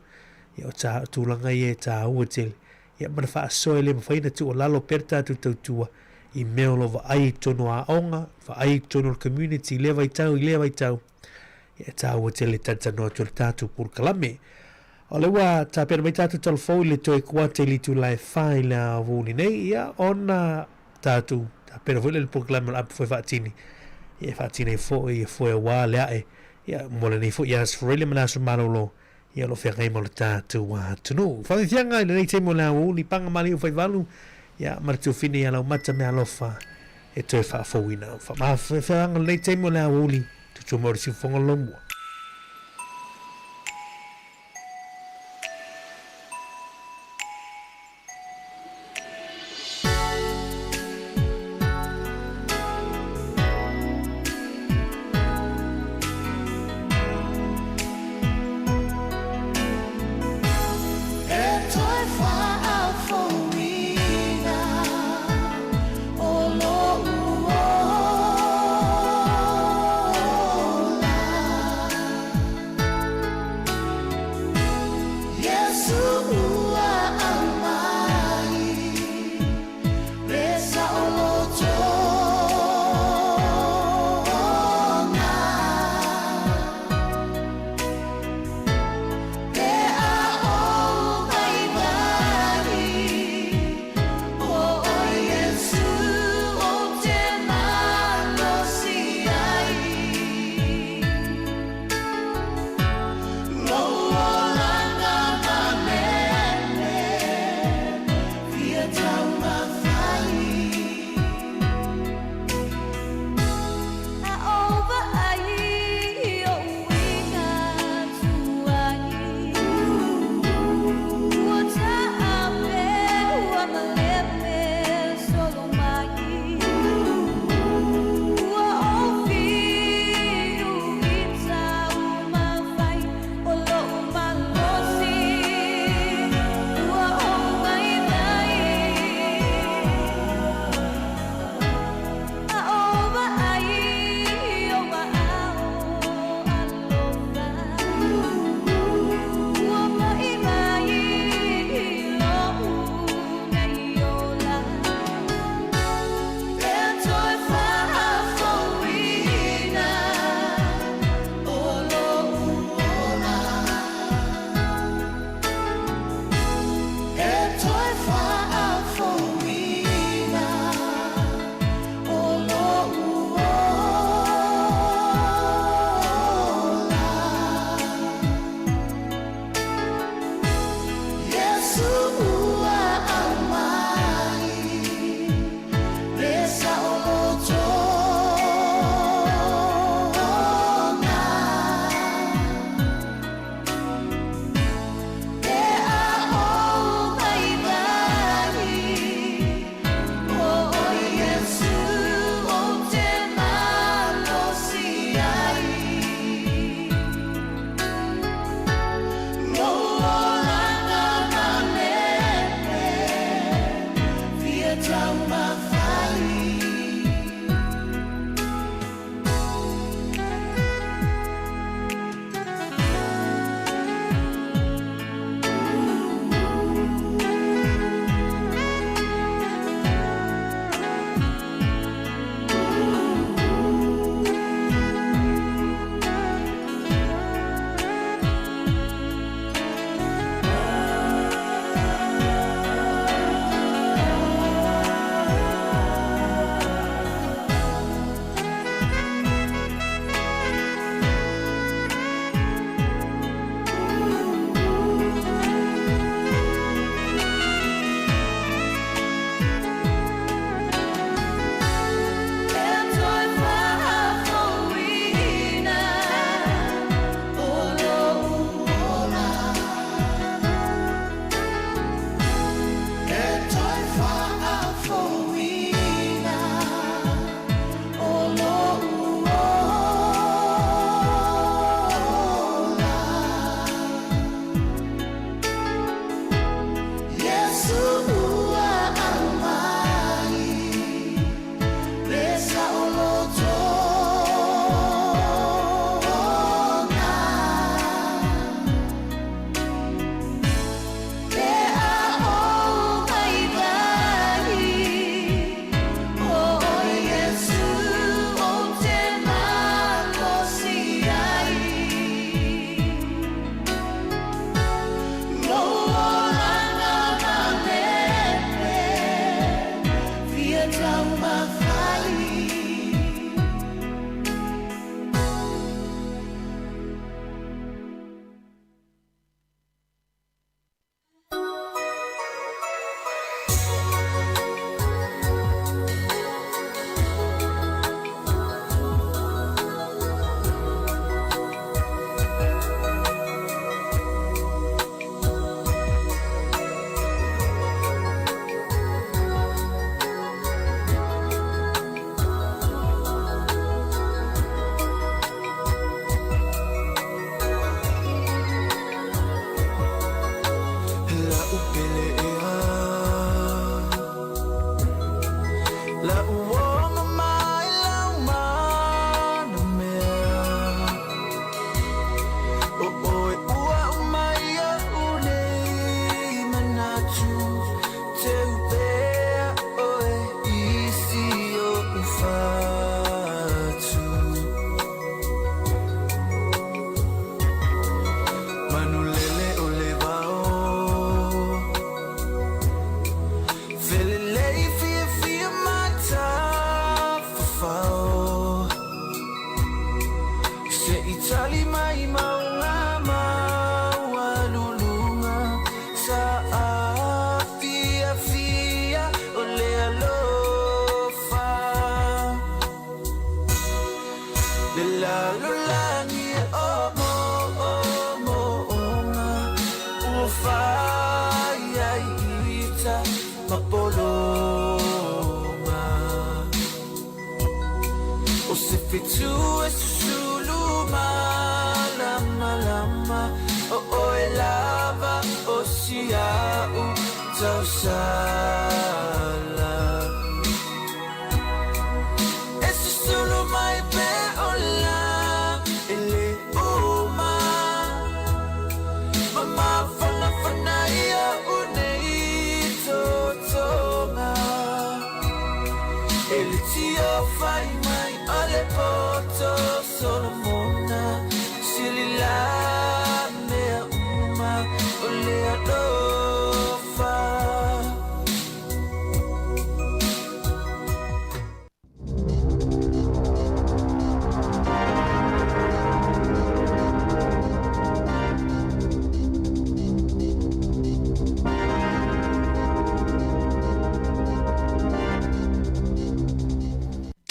ia o tā tulaga ia e taua tele ia ma le faasoa e le mafai ona tuualalo pea le tatou tautua i mea o lo o vaai i totonu o aoga, vaai i totonu o le community i lea vaitau i lea vaitau, ia e taua tele talatalanoa atu ai le tatou polokalame. O lea ua tapena mai tatou talafou i le toe kuata i le itula e 4 i le aoauli nei, ia ona tatou tapena foi lea i le polokalame o le apu foe faatini, ia e faatini ai foi ia foe aua le ae, ia mo lenei foi aso Australia ma le aso malolo Ia o lo o feagai ma lo tatou atunuu. Faafefiaga i lenei taimi o le aoauli paga maliu faivalu, ia ma le tuafine ia Laumata Mealofa e toe faafouina. Faamafeafeaga i lenei taimi o le aoauli, tutua mai o le siufofoga o le Lomua. E toe faafouina o lou ola. Se i tali mai mauga maualuluga sa afiafia o le alofa. Le lalolagi o moomooga ua fai ai ita ma pologa. O se fetu e susulu malamalama o oe lava o si a'u tausala. E susulu mai pe ola e le uma ma mafanafana ia u nei totoga. E le tio fai mai o le poto Solomona sili la mea uma o le alofa.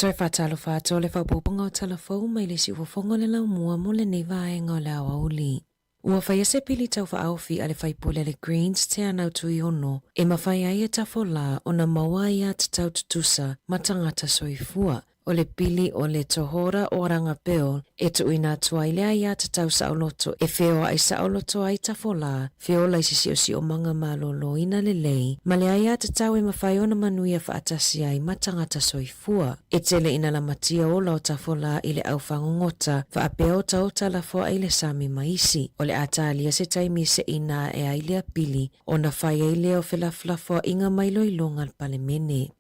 Toe faatalofa atu o le faaopoopoga o tala fou mai le siufofoga o le laumua mo lenei vaega o le aoauli. Ua faia se pili taufaaofi a le faipule a le Greens Te Anau Tuiono e mafai ai e Tafolā ona maua ai aiatatau tutusa ma tagata soifua. O le pili o le Tohora Oranga Bill e tuuina atu ai le aiatatau saoloto e feoai saoloto ai Tafolā, feola i se siosiomaga malōlōina lelei, ma le aiatatau e mafai ona manuia faatasi ai ma tagata soifua. E tele ina lamatia ola o Tafolā i le aufagogota, faapea otaota lafoai i le sami ma isi. O le a talia se taimi seʻi na ae ai lea pili, ona fai ai lea o felafolafoaiga ma iloiloga a le Palemene.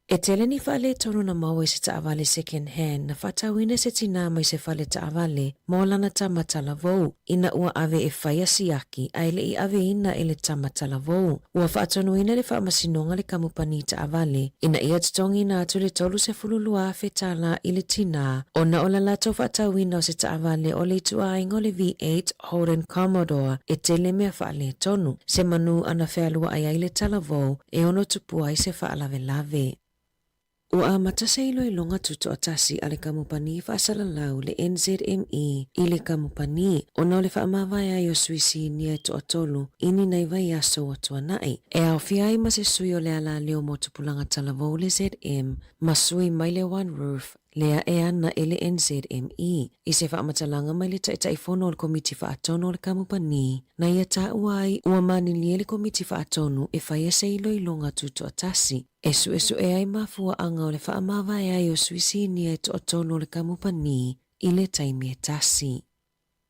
E tele ni faaletonu na maua i se taavale second hand na faatauina e se tinā mai se fale taavale mo lana tama talavou ina ua ave e faia siaki ae le i aveina e le tama talavou. Ua faatonuina e le faamasinoga le kamupani taavale ina ia totogiina atu le $32,000 tālā i le tinā ona o le latou faatauina o se taavale o le ituaiga o le V8 Holden Commodore e tele mea faaletonu, se manu ana fealuai ai le talavou e ono tupu ai se faalavelave. Ua amata se iloiloga tutoatasi a le kamupani faasalalau le NZME i le kamupani ona o le faamavae ai o sui sinia e toatolu i ni nai vaiaso ua tuanai. E aofia ai ma se sui o le alaleo mo tupulaga talavou le ZM ma sui mai le One Roof lea e ana e le NZME. I se faamatalaga mai le Taitaifono o le Komiti Faatonu o le Kamupani, na ia taua ai ua malilie le Komiti Faatonu e faia se iloiloga tutoatasi e suesue ai mafuaaga o le faamavae ai o sui sinia e toatolu o le kamupani i le taimi e tasi.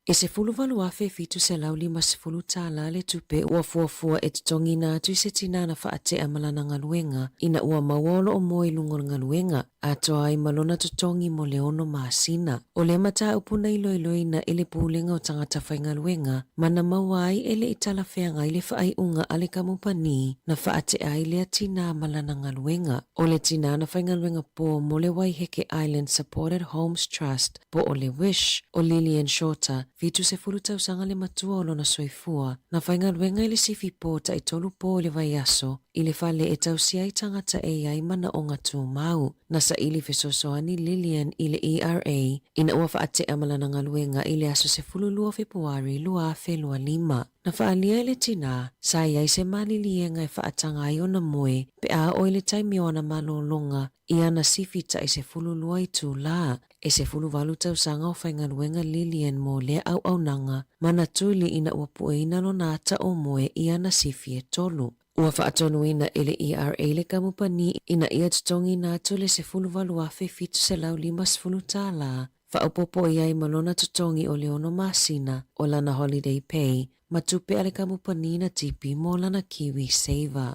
E $18,750 tālā le tupe ua fuafua e totogiina atu i se tinā na faatea ma lana galuega ina ua maua o loo moe i luga o le galuega, atoa ai ma lona totogi mo le 6 masina. O lea mataupu na iloiloina e le Pulega o Tagata Faigaluega ma na maua ai e le i talafeagai le faaiuga a le kamupani na faatea ai lea tinā ma lana galuega. O le tinā na faigaluega po mo le Waiheke Island Supported Homes Trust po o le Wish, o Lillian Shorter, 70 tausaga le matua o lona soifua, na faigaluega i le sifi po taitolu po i le vaiaso i le fale e tausia ai tagata e i ai manaoga tumau. Na saili fesoasoani Lillian i le ERA ina ua faatea ma lana galuega i le aso 12 Fepuari 2025. Na faaalia e le tinā, sa i ai se maliliega e faataga ai ona moe pe a oo i le taimi o ana malōloga i ana sifi tai 12 itulā. E 18 tausaga o faigaluega Lillian mo lea auaunaga ma na tuli ina ua pueina lona ata o moe i ana sifi e tolu. Ua faatonuina e le ERA le kamupani ina ia totogiina atu le $18,750 tālā, faaopoopo i ai ma lona totogi o le 6 masina o lana holiday pay ma tupe a le kamupani na tipi mo lana Kiwi Saver.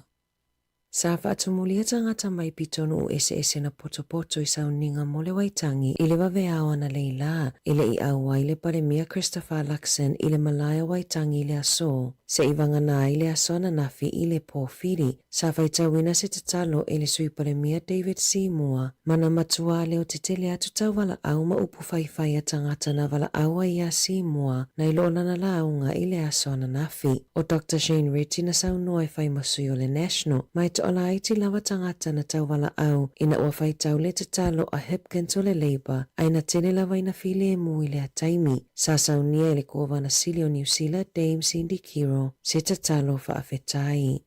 Sa faatumulia tagata mai pitonuu eseese na potopoto i sauniga mo le Waitangi i le vaveao analeila, e le i auai le Palemia Christopher Luxon i le malae o Waitangi i le aso, se i vagana ai le aso ananafi i le pō-Firi. Sa faitauina se tatalo e le Sui Palemia David Seymour ma na matua leo tetele atu tau valaau ma upu faifai a tagata na valaau ai iā Seymour nai lo lana lauga i le aso ananafi. O Doctor Shane Reti na saunoa e fai ma sui o le National, ma e toalaiti lava tagata na tau valaau ina ua faitau le tatalo a Hipkins o le Labour ae na tele lava ina filemu i lea taimi. Sa saunia e le Kovana Sili o Niu Sila Dame Cindy Kiro se tatalo faafetai.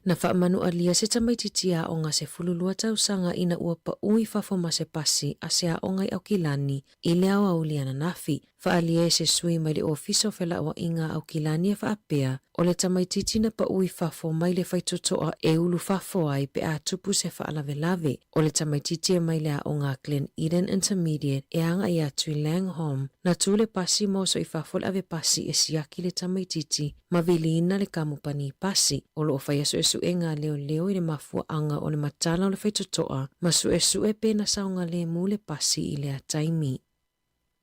Na faamanualia se tamaitiiti aoga 12 tausaga ina ua paʻu i fafo ma se pasi a se aoga i Aukilani i le aoauli ananafi. Faaalia e se sui mai le Ofisa o Felauaiga a Aukilani e faapea, o le tamaitiiti na paʻu i fafo mai le faitotoa e ulu fafo ai pe a tupu se faalavelave. O le tamaitiiti e mai le aoga a Glen Eden Intermediate e agai atu i Langholm, na tu le pasi ma oso i fafo le ave pasi e siaki le tamaitiiti ma viliina le kamupani pasi. O lo o faia suesuega a leoleo i le mafuaaga o le matala o le faitotoa ma suesue pe na saogalemu le pasi i lea taimi.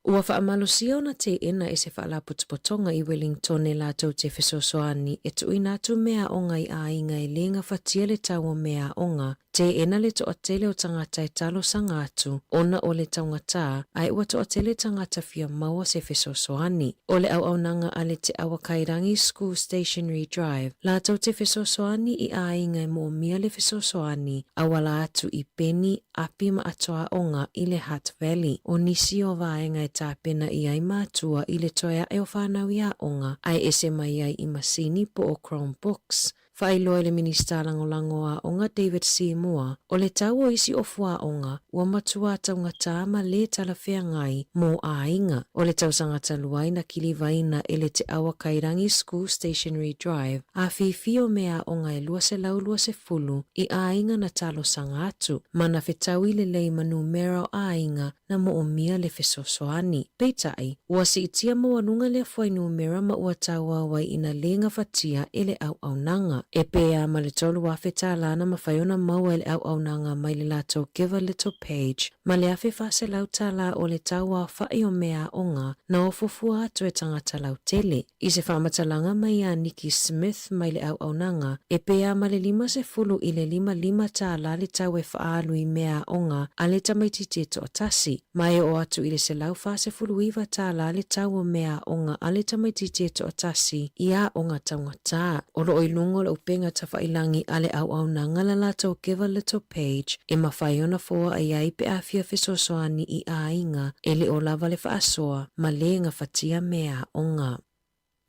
Ua faamalosia ona teena e se faalapotopotoga i Wellingtone latou te fesoasoani e tuuina atu meaaoga i aiga e le gafatia le tau o meaaoga. Teena le toatele o tagata e talosaga atu ona o le taugata ae ua toatele tagata fia maua se fesoasoani. O le auaunaga a le Te Awakairangi School Stationery Drive latou te fesoasoani i aiga e moomia le fesoasoani auala atu i peni, api ma atoaoga i le Hutt Valley. O nisi o vaega e tapena i ai mātua i le toe aʻe o whānau i aoga ae ese mai ai i masini po o Chromebooks. Faailoa e le Minista Lagolago Aoga David Seymour, o le tau o isi ofu aoga ua matua taugata ma lē talafeagai mo aiga. O le tausaga talu ai na kilivaina e le Te Awakairangi School Stationery Drive a fifi o mea aoga e 220 i aiga na talosaga atu, ma na fetaui lelei ma numera o aiga na moomia le fesoasoani. Peitai, ua siitia maualuga lea fuainumera ma ua tauau ai ina lē gafatia e le auaunaga. E pē a ma le 3,000 tālā na mafai ona maua e le auaunaga mai le latou Give a Little page ma le 1,400 tālā o le tauaofaʻi o mea aoga na ofofua atu e tagata lautele. I se faamatalaga mai iā Nikki Smith mai le auaunaga, e pē a ma le 50 i le 55 tālā le tau e faaalu i mea aoga a le tamaitiiti e toatasi, ma e oo atu i le 149 tālā le tau o mea aoga a le tamaitiiti e toatasi i aoga taugatā. O lo o i luga o le upega tafailangi a le auaunaga la latou Give a Little page e mafai ona foaʻi ai pe a fia fesoasoani i aiga e le o lava le faasoa ma le gafatia mea aoga.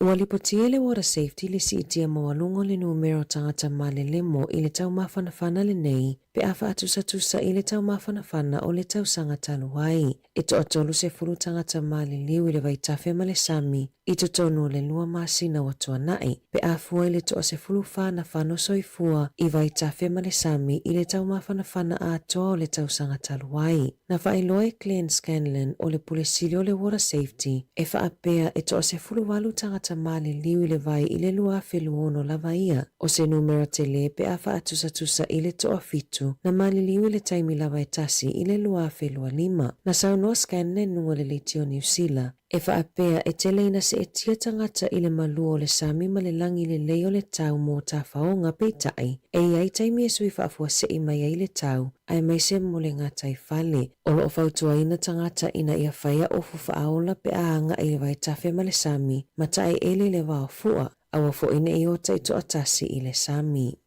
Ua lipotia e le Water Safety le siitia maualuga o le numera o tagata malelemo i le taumafanafana lenei pe a faatusatusa i le taumafanafana o le tausaga talu ai. E toa-30 tagata maliliu i le vaitafe ma le sami i totonu o le lua masina ua tuanai, pe a fua i le toa-14 na fano soifua i vaitafe ma le sami i le taumafanafana atoa o le tausaga talu ai. Na faailoa e Glenn Scanlon o le Pule Sili o le Water Safety e faapea e toa-18 tagata maliliu i le vai i le 2026 lava ia. O se numera tele pe a faatusatusa i le toafitu na maliliu i le taimi lava e tasi i le 2025. Na saunoa Scanlon luga o le leitio o Niu Sila e faapea e tele ina seetia tagata i le malua o le sami ma le lagi lelei o le tau mō tafaoga peitai e i ai taimi e sui faafuasei mai ai le tau aemaise mo le gataifale. O lo o fautuaina tagata ina ia faia ofu faaola pe a agai i le vaitafe ma le sami ma taeele i le vaofua. Aua foi ne i ota i toatasi i le sami.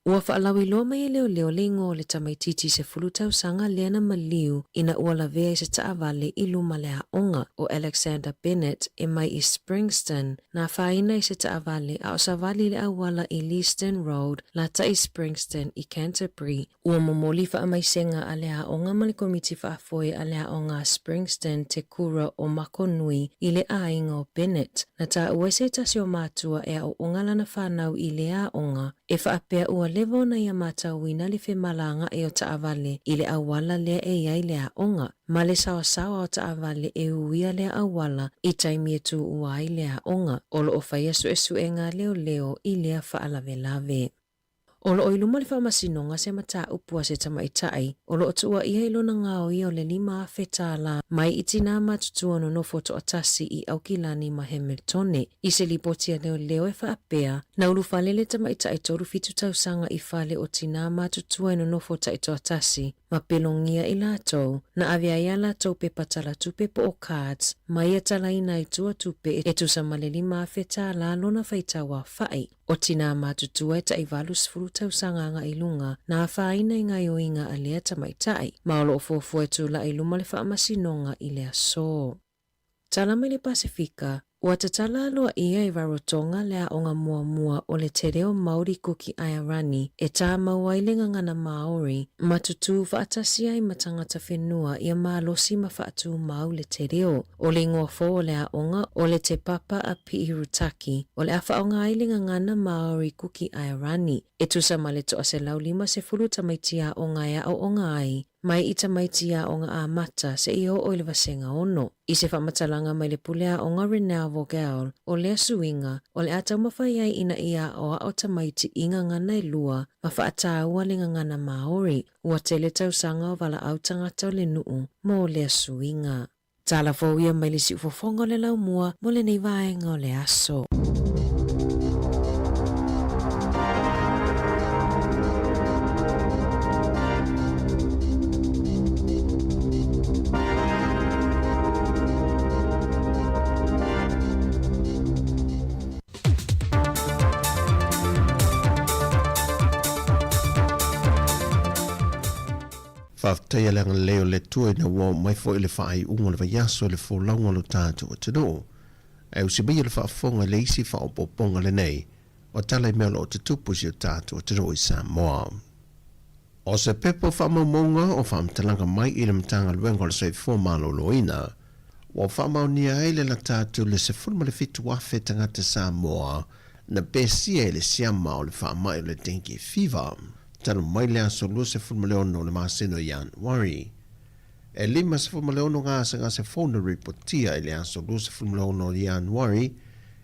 Ua faalauiloa mai e leoleo le igoa o le tamaitiiti 10 tausaga lea na maliu ina ua lavea i se taavale i luma le aoga o Alexander Bennett e mai i Springston, na afaina i se taavale a o savali i le auala i Leeston Road, lata i Springston i Canterbury. Ua momoli faamaisega a le aoga ma le Komiti Faafoe a le Aoga a Springston Te Kura o Makonui i le aiga o Bennett. Na taua e se tasi o matua e aooga lana whanau i le aoga, e faapea ua leva ona ia matauina le femalagaʻi o taavale i le auala lea e i ai le aoga, ma le saosaoa o taavale e uia lea auala i taimi e tuua ai le aoga. O lo o faia suesuega leoleo i lea faalavelave. O lo o i luma o le faamasinoga se mataupu a se tamaitai o lo o tuuaia i lona gaoia o le $5,000 tālā mai i tinā matutua nonofo toatasi i Aukilani ma Hamiltone. I se lipoti a leoleo e faapea, na ulufale le tamaitai 37 tausaga i fale o tinā matutua e nonofo taitoatasi ma pelogia i latou, na ave ai a latou pepa talatupe po o cards ma ia talaina ai tua tupe e tusa ma le $5,000 tālā lona faitau aofai. O tinā matutua e tai 80 tausaga agai i luga, na afaina i gaioiga a lea tamaitai, ma o lo o fuafua e tulai i luma o le faamasinoga i le aso. Tala mai le Pasefika, Ua tatala aloaia i Rarotonga le aoga muamua o le Te Reo Māori Kuki Airani e tāmau ai le gagana Māori ma tutū faatasi ai ma tangata whenua ia malosi ma faatūmau le te reo. O le ingoa fou o le aoga o le Te Papa a Pi'irutaki o le a whaonga ai le gagana Māori Kuki Airani e tusa ma le 150 tamaiti aoga e aooga ai mai i tamaiti aoga amata seia oo i le vasega ono. I se faamatalaga mai le pule aoga Renell Vogel, o lea suiga, o le a taumafai ai ina ia aoao tamaiti i gagana e lua ma faatāua le gagana Māori, ua tele tausaga o valaau tagata o le nuu mo lea suiga. Tala fou ia mai le siufofoga o le laumua mo lenei vaega o le aso. Faafetai a le agalelei o le Atua ina ua oo mai foi le faaiuga o le vaiaso i le folauga o lo tatou atunuu. Ae usi maia le faafofoga i le isi faaopoopoga lenei o tala i mea o lo o tutupu i si o tatou atunuu i Samoa. O se pepa o faamaumauga o faamatalaga mai i le Matagaluega o le Soifua Maloloina ua faamaonia ai le lata atu i le 17,000 tagata Samoa na pesia i le siama o le faamai o le dengue fever talu mai le aso 26 o le masina o Ianuari. E 56 gasegase fou na ripotia i le aso 26 o Ianuari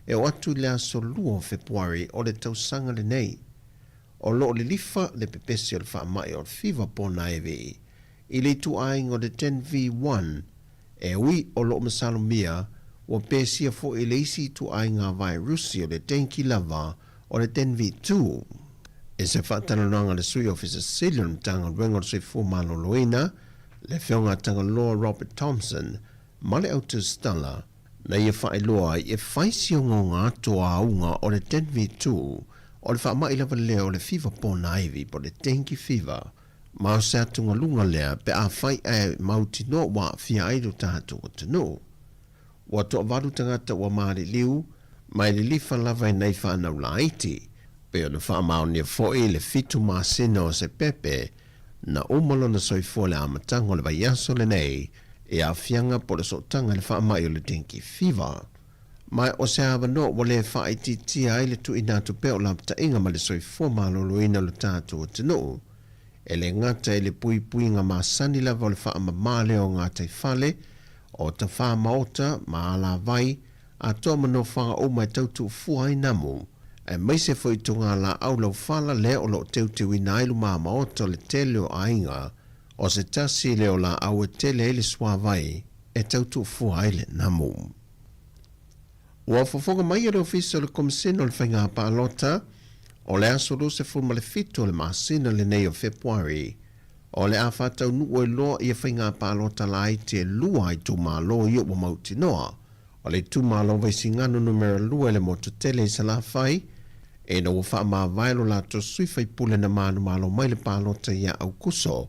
e oo atu i le aso 2 o Fepuari o le tausaga lenei. O lo o lilifa le pepesi o le faamai o le fiva ponaevi i le ituaiga o le 10V1, e ui o lo o masalomia ua pesia foi i le isi ituaiga vairusi o le dengue lava o le 10V2. I se faatalanoaga a le Sui Ofisa Sili o le Matagaluega o le Soifua Maloloina, le Afioga a Tagaloa Robert Thompson, ma le Autusitala, na ia faailoa ai e fai si ogaoga atu a auga o le 10V2 o le faamai lava lea o le fiva ponaivi po o le dengue fever ma o se atugaluga lea pe afai ae mautinoa ua aafia ai lo tatou atunuu. Ua toavalu tagata ua maliliu ma e lilifa lava i nai fanau laiti, pei ona faamaonia foi le fitu masina o Sepepe na uma lona soifua i le amataga o le vaiaso lenei i aafiaga po o le sootaga i le faamai o le dengue fever. Ma o se avanoa ua le faaitiitia ai le tuuina atu pea o lapataiga ma le soifua maloloina o lo tatou atunuu. E le gata i le puipuiga masani lava o le faamama lea o gataifale, o tafā maota ma alavai, atoa ma nofoaga uma e tau tuufua ai namu, aemaise foi togalaau laufala lea o lo o teuteuina ai lumamaota o le tele o aiga, o se tasi lea o laau e tele ai le suavai e tau tuufua ai le namu. Ua fofoga mai e le Ofisa o le Komesina o le Faiga Palota o le aso 27 o le masina lenei o Fepuari, o le a faataunuu ai loa ia faiga palota laiti e lua a itumalo ia ua mautinoa. O le itumalo Vaisigano numera lua i le motu tele i Salafai, ina ua faamavae lo latou sui faipule na manumalo mai le palota ia Aukuso,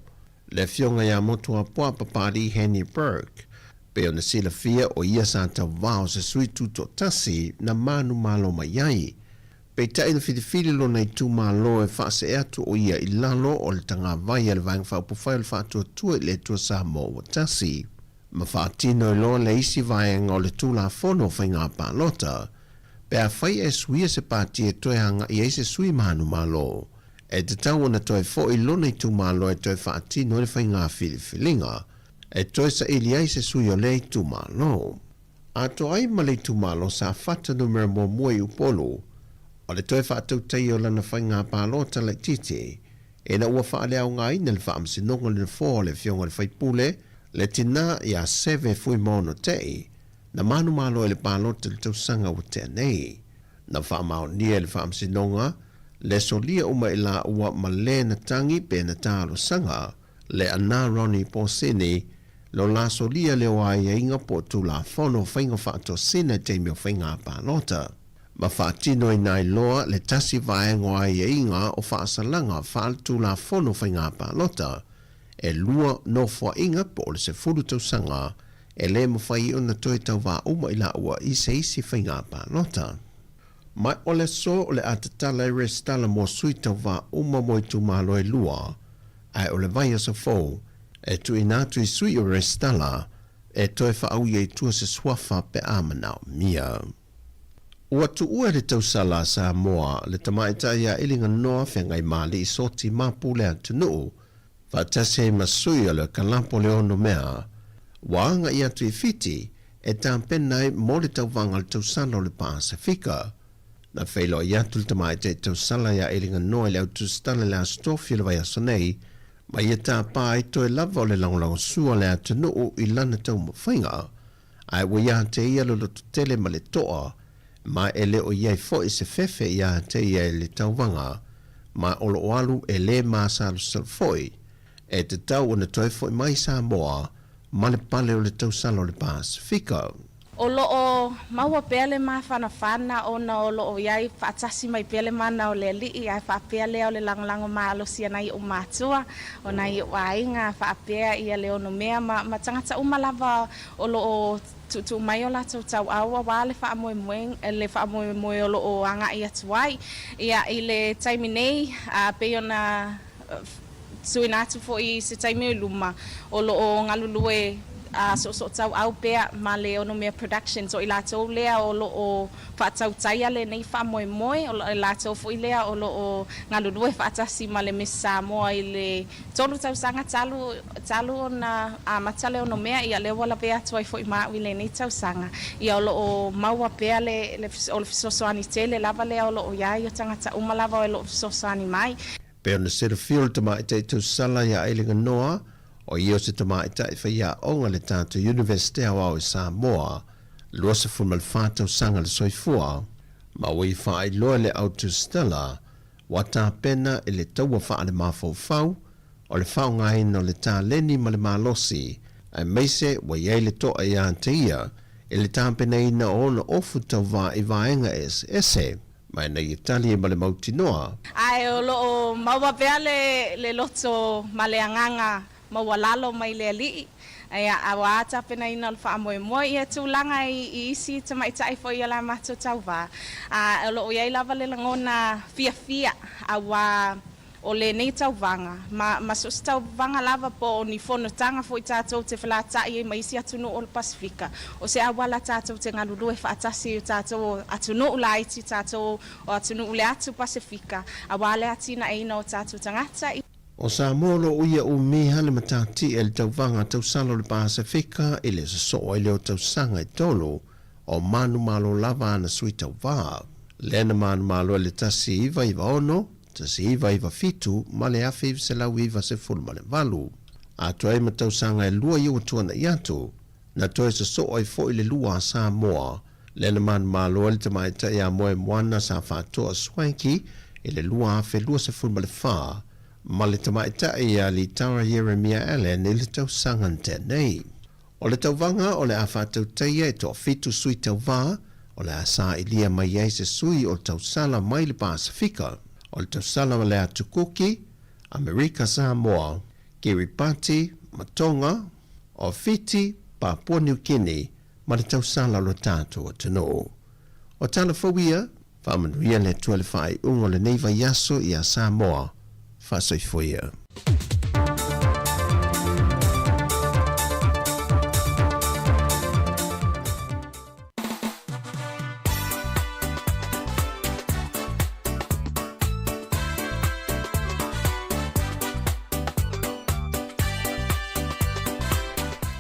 le afioga ia Motuapuaa Papalii Henry Burke. Pei ona silafia o ia sa tauvao se sui tutoatasi na manumalo mai ai. Peitai na filifili lona itumalo e faasee atu o ia i lalo o le tagavai a le Vaega Faaupufai o le Faatuatua i le Atua Samoa ua Tasi, ma faatino ai loa le isi vaega o le Tulafono o Faiga Palota, pe afai e suia se pati e toe agai ai se sui manumalo, e tatau ona toe foi lona itumalo e toe faatino ai le faiga filifiliga e toe saili ai se sui o lea itumalo. Atoa ai ma le itumalo Safata numera muamua i Upolu. O le toe faatautaia o lana faiga palota laitiiti, ina ua faaleaogaina le Faamasinoga o le Nofoa o le Afioga i le Faipule, le tina ia Seve Fuimaono Te'i, na manumalo i le palota i le tausaga ua tea nei. Na faamaonia e le Faamasinoga le solia uma i laua ma le na tagi pe na talosaga le ana Ronnie Posini lo la solia lea o aiaiga po o Tulafono o Faiga Faatosina i taimi o faiga palota. Ma faatino ai nailoa le tasi vaega o aiaiga o faasalaga faaletulafono faiga palota, e lua nofoaiga po o le 10 tausaga e le mafai ona toe tauvā uma i laua i se isi faiga palota. Ma o le aso o le a tatala ai resitala mo sui tauvā uma mo itumalo e lua, ae o le vaiaso fou e tuuina atu i sui o resitala e toe faaui ai tua se suafa pe a manaomia. Ua tuua e le tausala a Samoa le tamaitai ia Eliganoa Feagaimali'i Soti Mapu le atunuu, faatasi ai ma sui o le kalapo le onomea, ua agai atu i Fiti e tapena ai mo le tauvaga o le tausala o le Pasefika. Na feiloai atu le tamaitai tausala ia Eliganoa i le au tusitala i le Aso Tofi o le vaiaso nei, ma ia tapa ai toe lava o le lagolagosua o le atunuu i lana taumafaiga. Ae ua iā te ia le lototele ma le toa, ma e le o i ai foi se fefe iā te ia i le tauvaga, ma o lo o alu e lē masalosalo foi, e tatau ona toe foi mai Samoa ma le pale o le tausala o le Pasefika. O lo o maua pea le mafanafana ona o lo o i ai faatasi mai pea le mana o le Alii, ae faapea lea o le lagolago malosi a nai ou matua, o nai ou aiga, faapea ia le onomea ma ma tagata uma lava o lo o tuutuu mai o latou tauau aua le faamoemoe le faamoemoe o lo o agai atu ai. Ia, i le taimi nei, a pei ona tuuina atu foi i se taimi o i luma, o lo o galulue soosootauau pea ma le Onomea Productions, o i latou lea o lo o faatautaia lenei faamoemoe, o i latou foi lea o lo o galulue faatasi ma le Miss Samoa i le tolu tausaga talu talu ona amata le onomea, ia lea ua lavea atu ai foi ma au i lenei tausaga. Ia o lo o maua pea le le o le fesoasoani tele lava lea o lo o i ai o tagata uma lava o lo o fesoasoani mai. Pei ona silafia o le tamaitai tausala iā Eliganoa, o ia o se tamaitai faiaoga i le tatou Iunivesite Aoao i Samoa, 24 tausaga le soifua, ma ua ia faailoa e le au tusitala ua tapena i le taua faalemafaufau o le faaaogaina o le taleni ma le malosi, aemaise ua i ai le toa iā te ia i le tapenaina o ona ofu tauva i vaega eseese. Ma ina ia tali ai ma le mautinoa. Ae o lo o maua pea le le loto ma le agaga maualalo mai le Alii, ia, aua tapenaina o le faamoemoe ia tulaga i i isi tamaitai foi o la matou tauva. A o lo o i ai lava le lagona fiafia aua o lenei tauvaga, ma, ma so o se tauvaga lava po o ni fonotaga foi tatou te felataʻi ai ma isi atunuu o le Pasefika, o se auala tatou te galulue faatasi ai o tatou o atunuu laiti, tatou o atunuu le atu Pasefika, aua le atinaeina o tatou tagata i. O Samoa o lo o ia umi le matatia i le tauvaga tausala o le Pasefika i le sosoo ai lea o tausaga e tolu o manumalo lava ana sui tauva. Lea na manumalo ai le 1996, 1997 ma le 1998. Atoa ai ma tausaga e lua ia ua tuanaʻi atu, na toe sosoo ai foi le lua a Samoa, lea na manumalo ai le tamaitai a Moemoana sa faatoa Swanky i le 2024 ma le tamaitai a Litara Ieremia Allan i le tausaga na tea nei. O le tauvaga o le a faatautaia e toafitu sui tauvā, o le a sailia mai ai se sui o le tausala mai le Pasefika, o le tausala o le Atu Kuki, Amerika Samoa, Kiribati ma Tonga, o Fiti, Papua Niu Kini ma le tausala o lo tatou atunuu. O tala fou ia, Faamanuia le Atua i le faaiuga o lenei vaiaso iā Samoa. Faasoifua ia.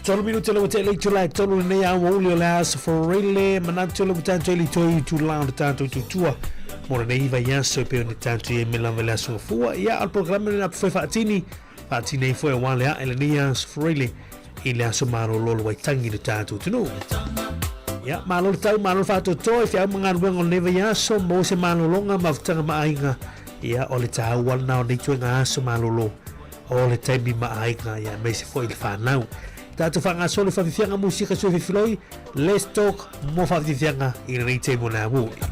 Tolu minute le ua te le itula e tolu lenei aoauli o le aso Foreile, manatu le ua tatou i le toe itula o le tatou tutua. Mo lenei vaiaso e pei ona tatou i ai mai lava i le Aso Gafua. Ia, o le polokalame lena foi faatini, faatini ai foi aua le ae lenei aso Friday i le aso malolo o le Waitangi i le tatou atunuu. Ia, malo le tau, malo le faatoatoa i feau ma galuega o lenei vaiaso, maua se malologa, mafutaga ma aiga. Ia, o le taua lena o nei ituaiga aso malolo, o le taimi ma aiga, ia, aemaise foi le fanau. Tatou faagasolo i faafiafiaga musika sui fefiloi, Let's Talk mo faafiafiaga i lenei taimi o le aoauli.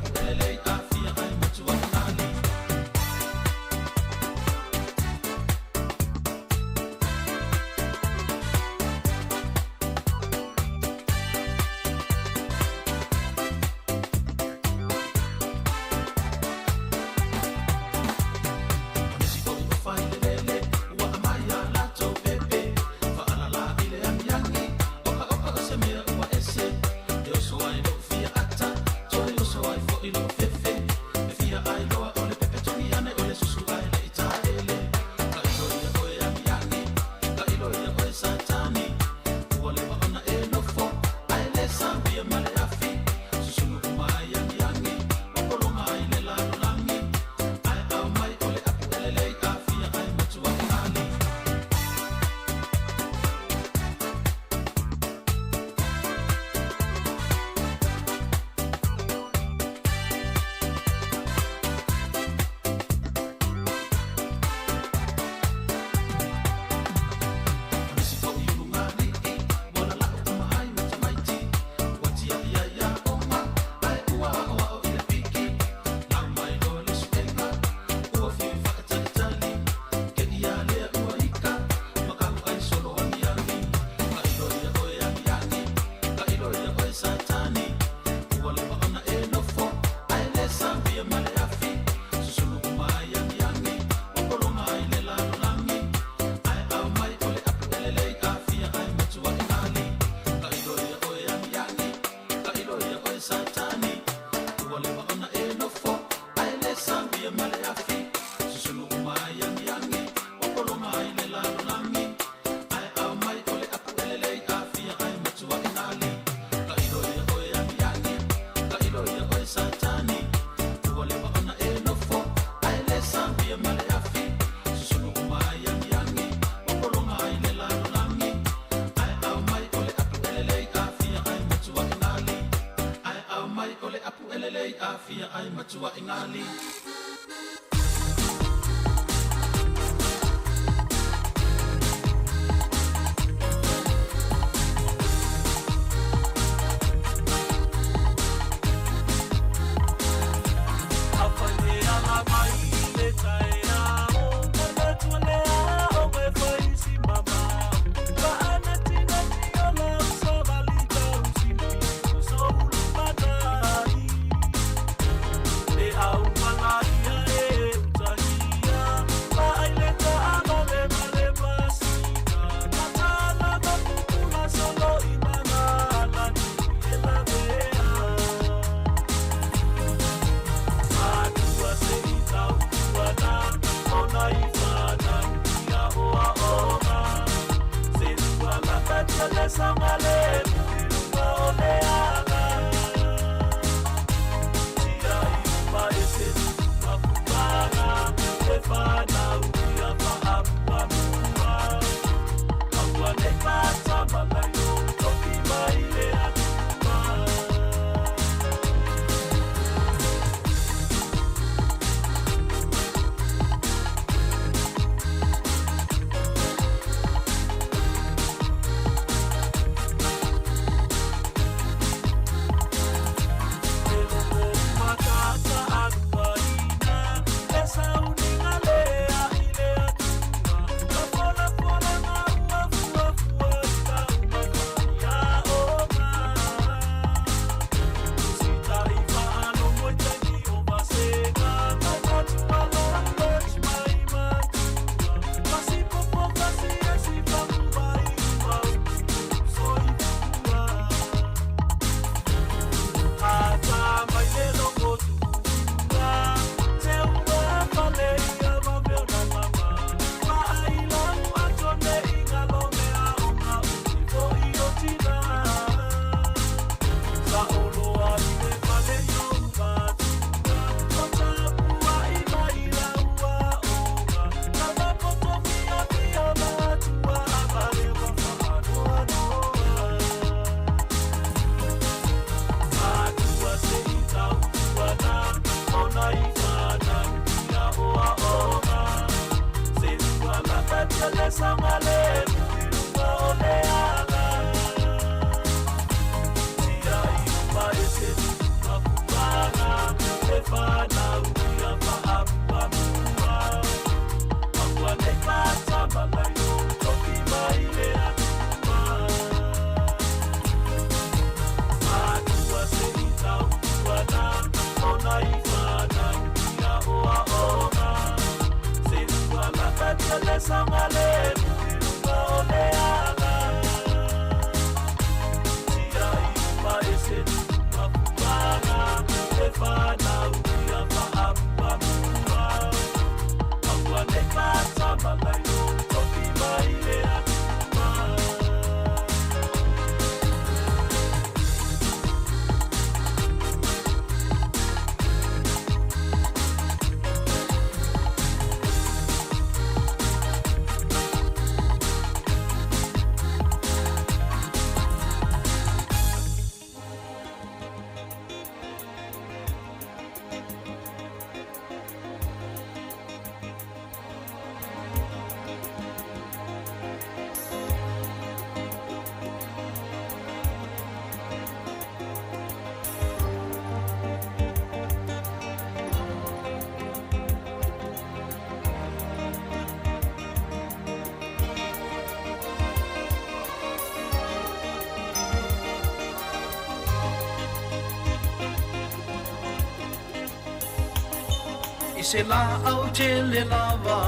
I se laau tele lava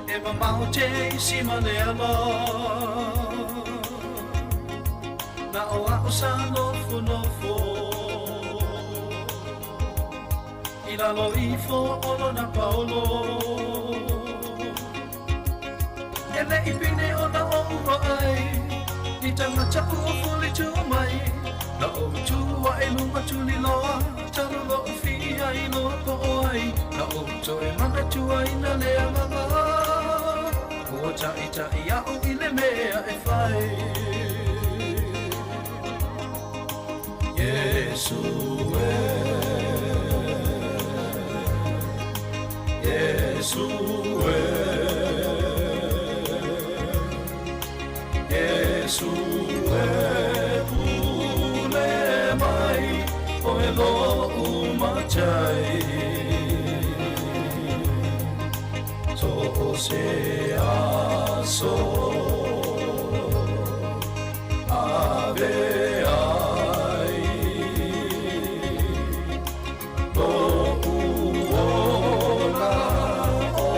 E mamao te isi ma le ala Na o a'u sa nofonofo I lalo ifo o lona paolo E le'i pine ona o'u vaai Ni tagata ua fulitua mai Na ou tu ae luga tuliloa Talu lo'u fia i loa po'o ai Na ou toe manatuaina le agaga Ua ta'ita'i a'u i le mea e fai Iesu e Iesu e Iesu e pule mai Oe lo'u matai So o se aso Ave ai Lo'u ola o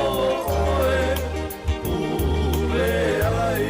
oe pule ai.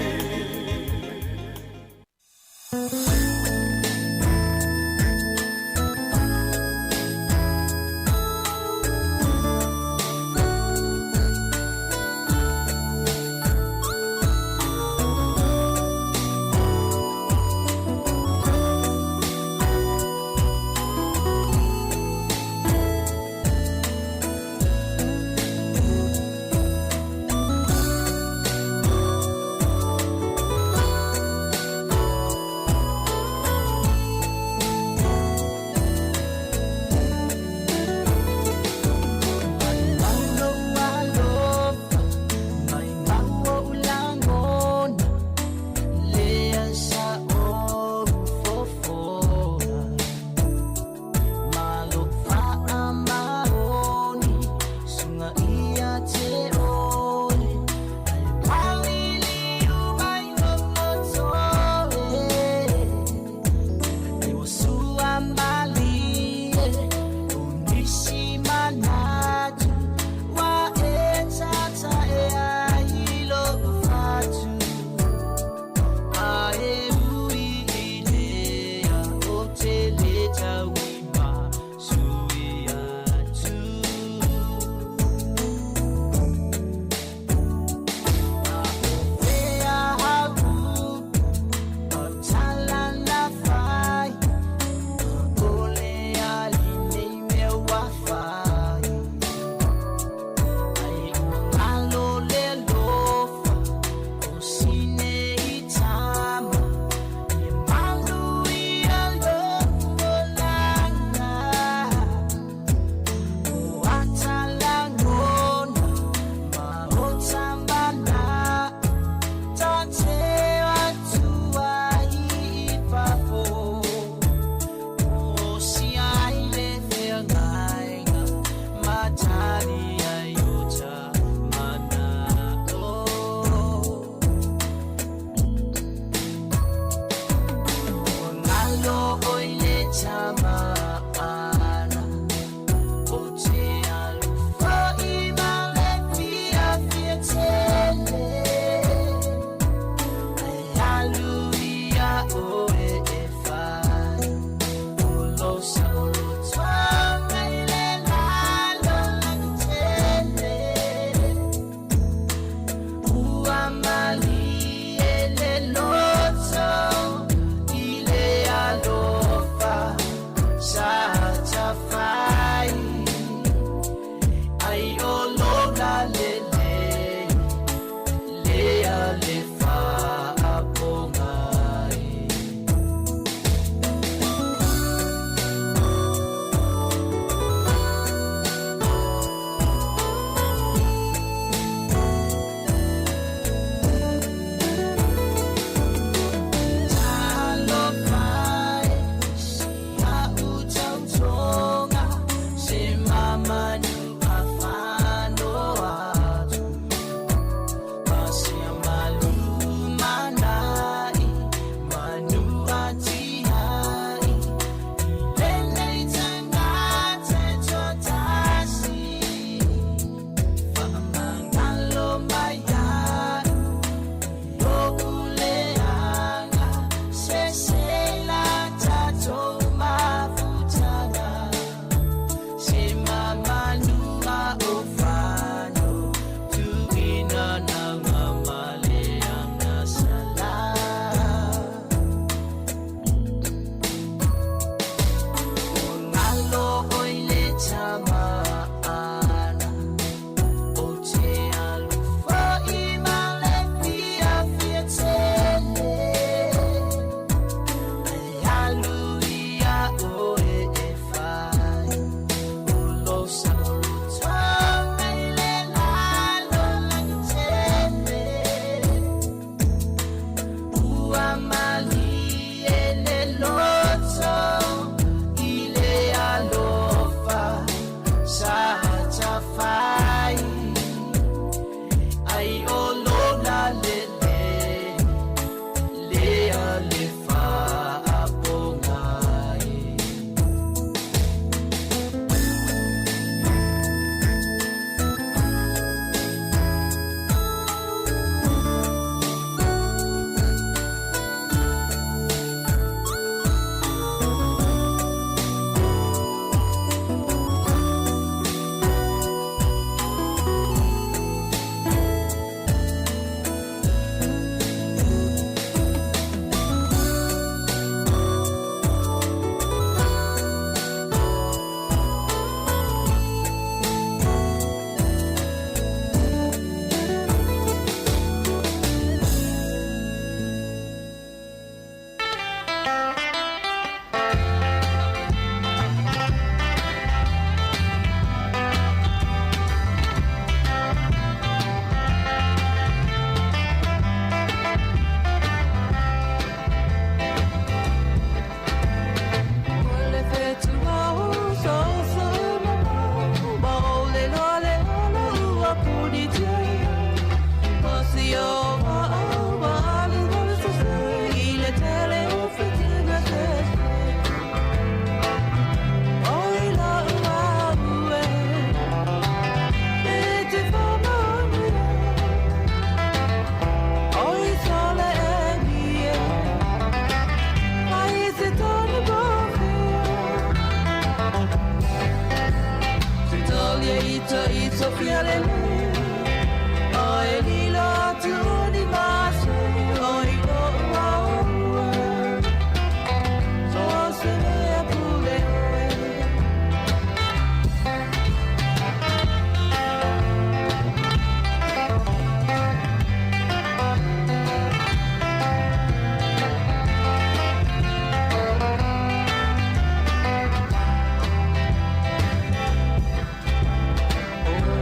O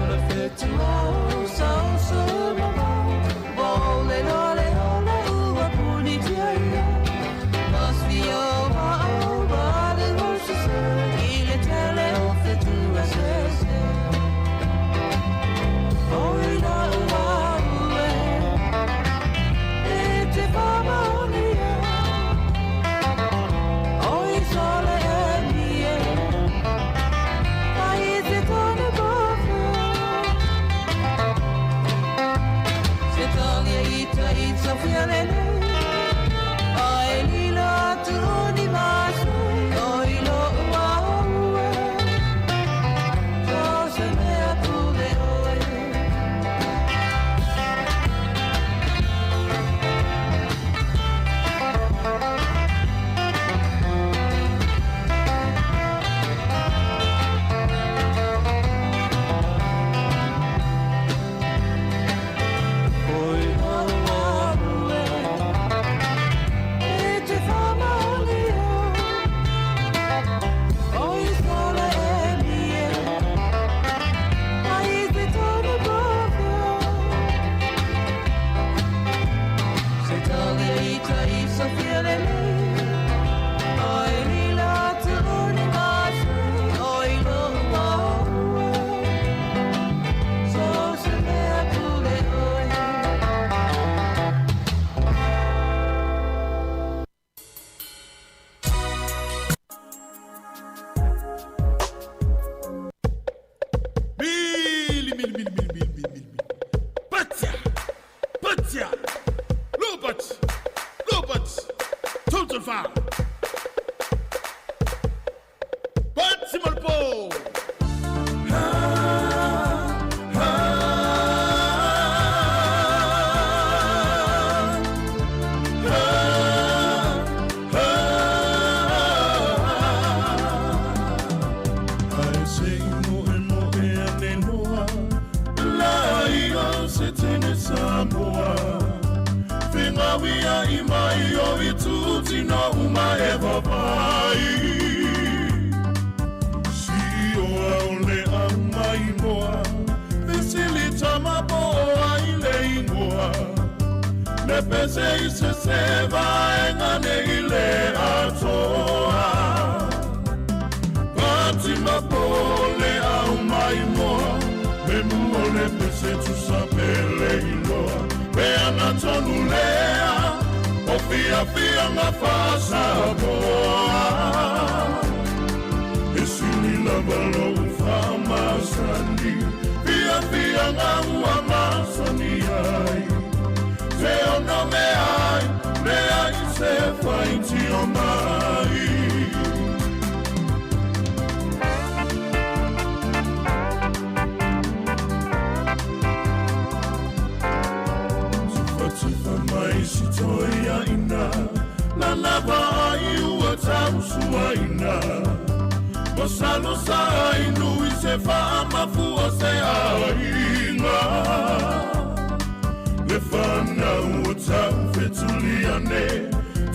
le fetua 3, 4. Pati Malpo! Ae se mo e mo e ane noa La ia se tene Samoa Whingawia i mai o i tūtino uma e vavai Si oa o le au mai moa Fisili tama po o ai le ingoa Le pese i se se vaenga ne i le atoa Pati mapole au mai moa Me mua le pese tusa pele iloa Pe ana tonu lea O fia fia ngā whasamoa E sili lava lou whamasani Fia fia ngā ua masani ai Te ono me ai Le ai se whaiti o mai Tufatufa mai si toi aina La lava ai ua tausua ina Masalo sa ai nui se whaamafua se aiga Le whanau o tau fetuliane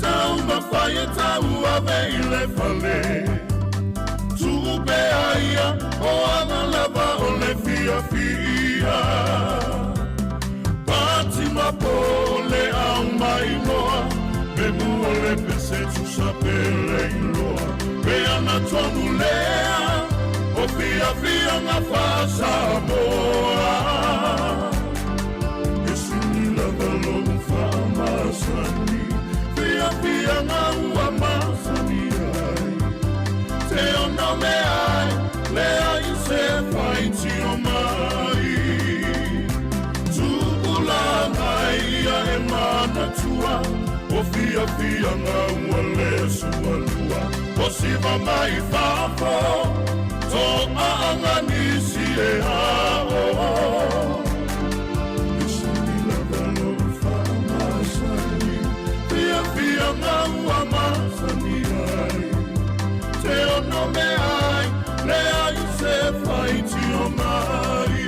Tau mawhai e tau ave i le fale Tupe aia o anga lava o le fia fia Pati mapole au mai moa Me mua le pese tusa pele iloa Pe ana tonu lea O fia fia ngā whasamoa E sini lava lou whaamasani Fia fia ngā ua masani ai Te ono me ai Le ai se whaiti o mai Tupulanga ia e manatua O fia fia ngā ua le sualua O siva mai fafo To aanga nisi e ao Isini lava lou whaamasani Fia fia ngā ua masani ai Te ono me ai Le ai se whaiti o mai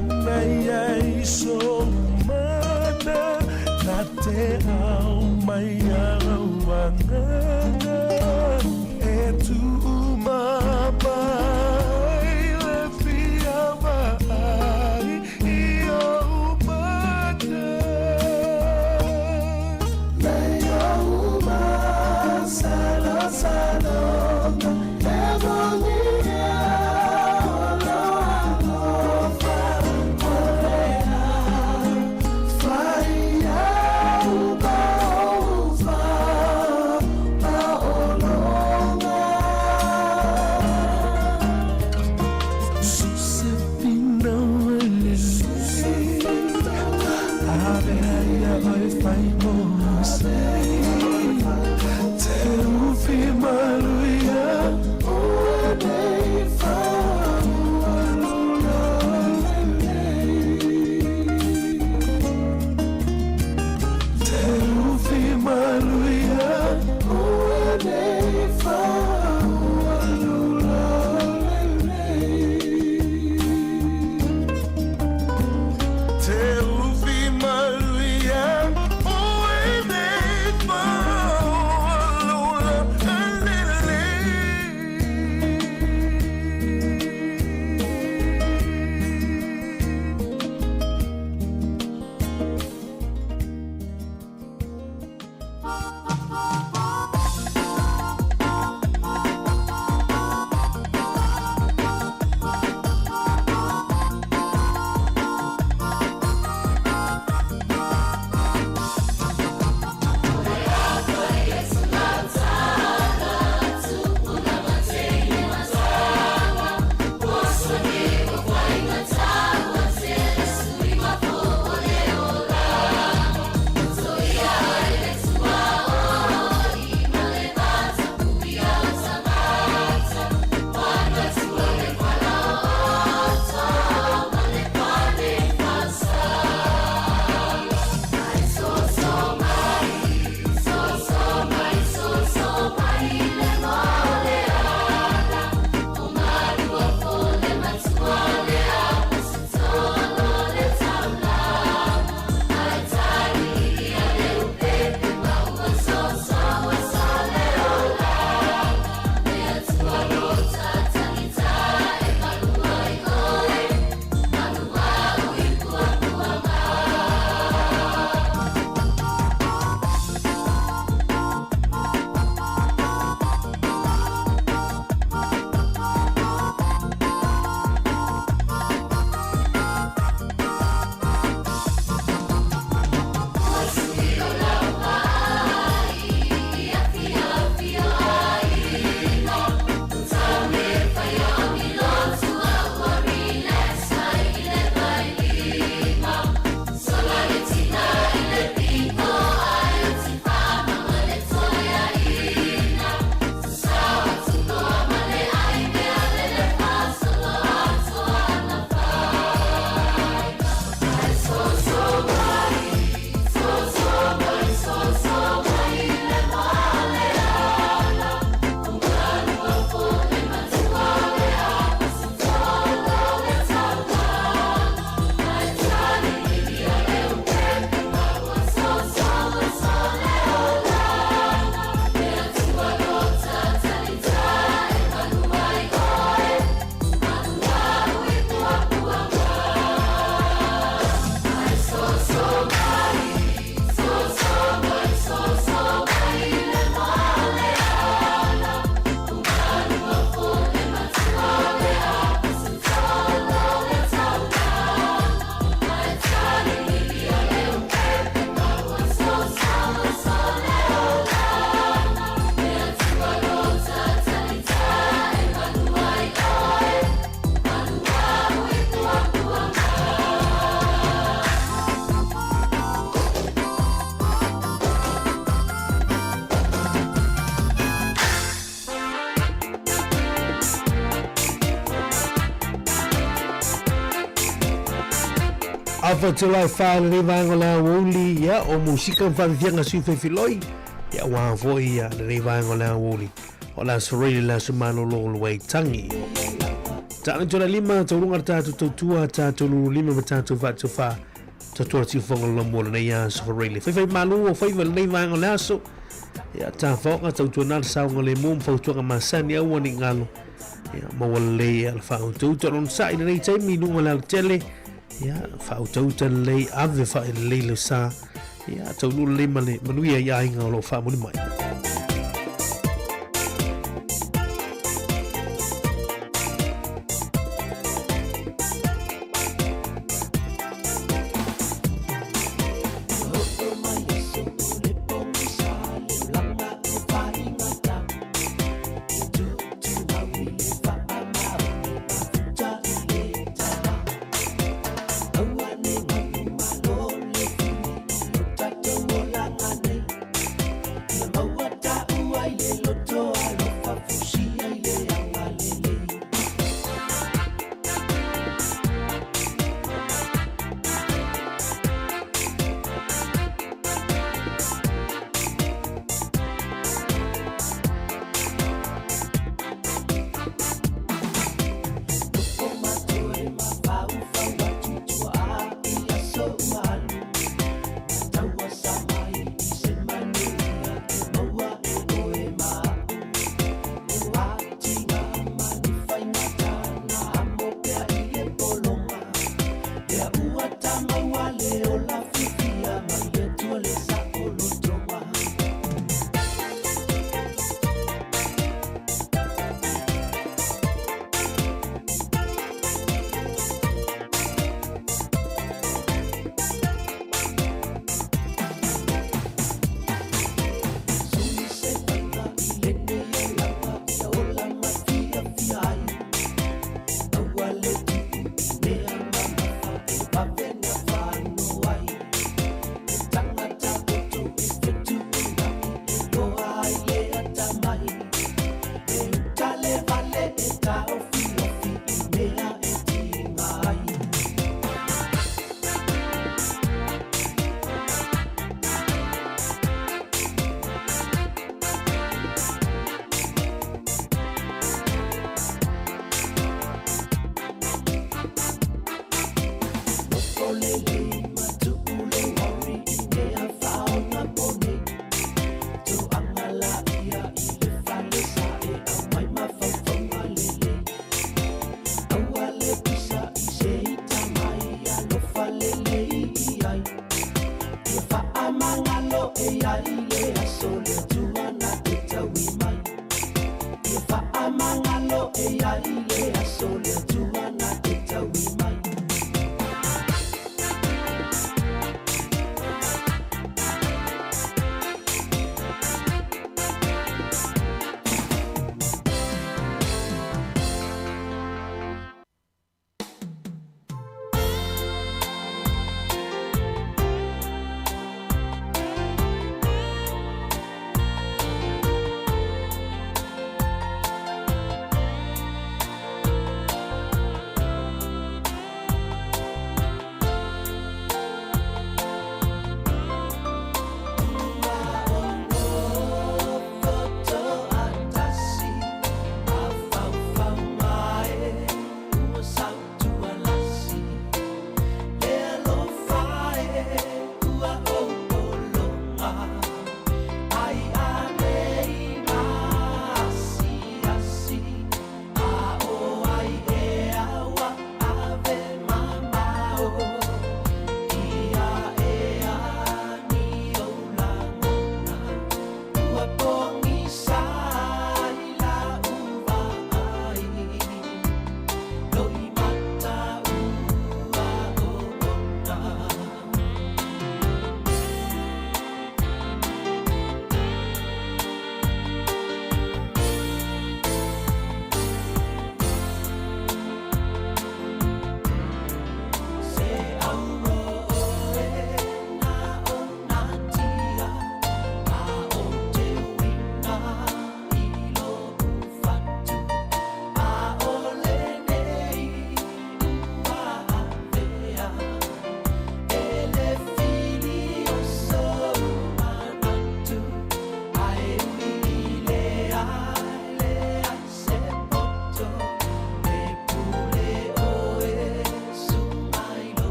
ana ia i sou mana na te aumai au agaga e tuumama ai le fia vaai i ou mata. Lei ou masalosaloga e molia o lou alofa o le a fai au ma ou faapaologa. Afa July 4 lenei vaega o le aoauli, ia, o musika ma faafiafiaga sui faifiloi, ia, ua foi ia lenei vaega o le aoauli. O le aso Ray le aso malolo o le Waitangi. Taanito le lima, taulunga le tātou tautua, tātou lulu lima ma tātou vaatofa. Tautua le tiufoga o le laumua lenei aso Faraile. Faifai malu o faiva lenei vaega o le aso. Ia, tāwhaoga, tautua nā le saoga le mō, fautuaga masani aua ni ngalo. Ia, maua lelei ia le whaautauta lona sa i lenei taimi i lunga le alatele. Ia, whaautauta lelei, ave whae lelei le sa. Ia, taunu lelei ma le manuia i aiga o loo whaamuli mai.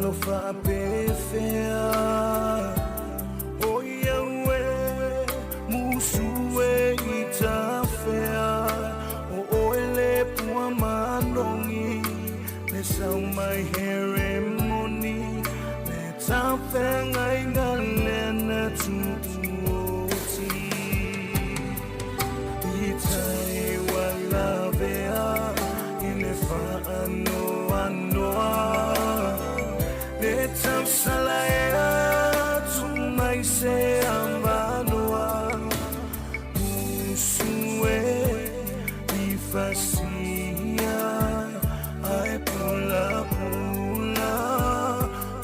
alo faapefea O ia ue musu e i tafea O oe le pua manogi Le sau mai Heremoni Le tafeagaiga lea na tuuoti I tai ua lavea i le faanoanoa Le tausala ea tuu mai se avanoa Musu e i fasia ae pulapula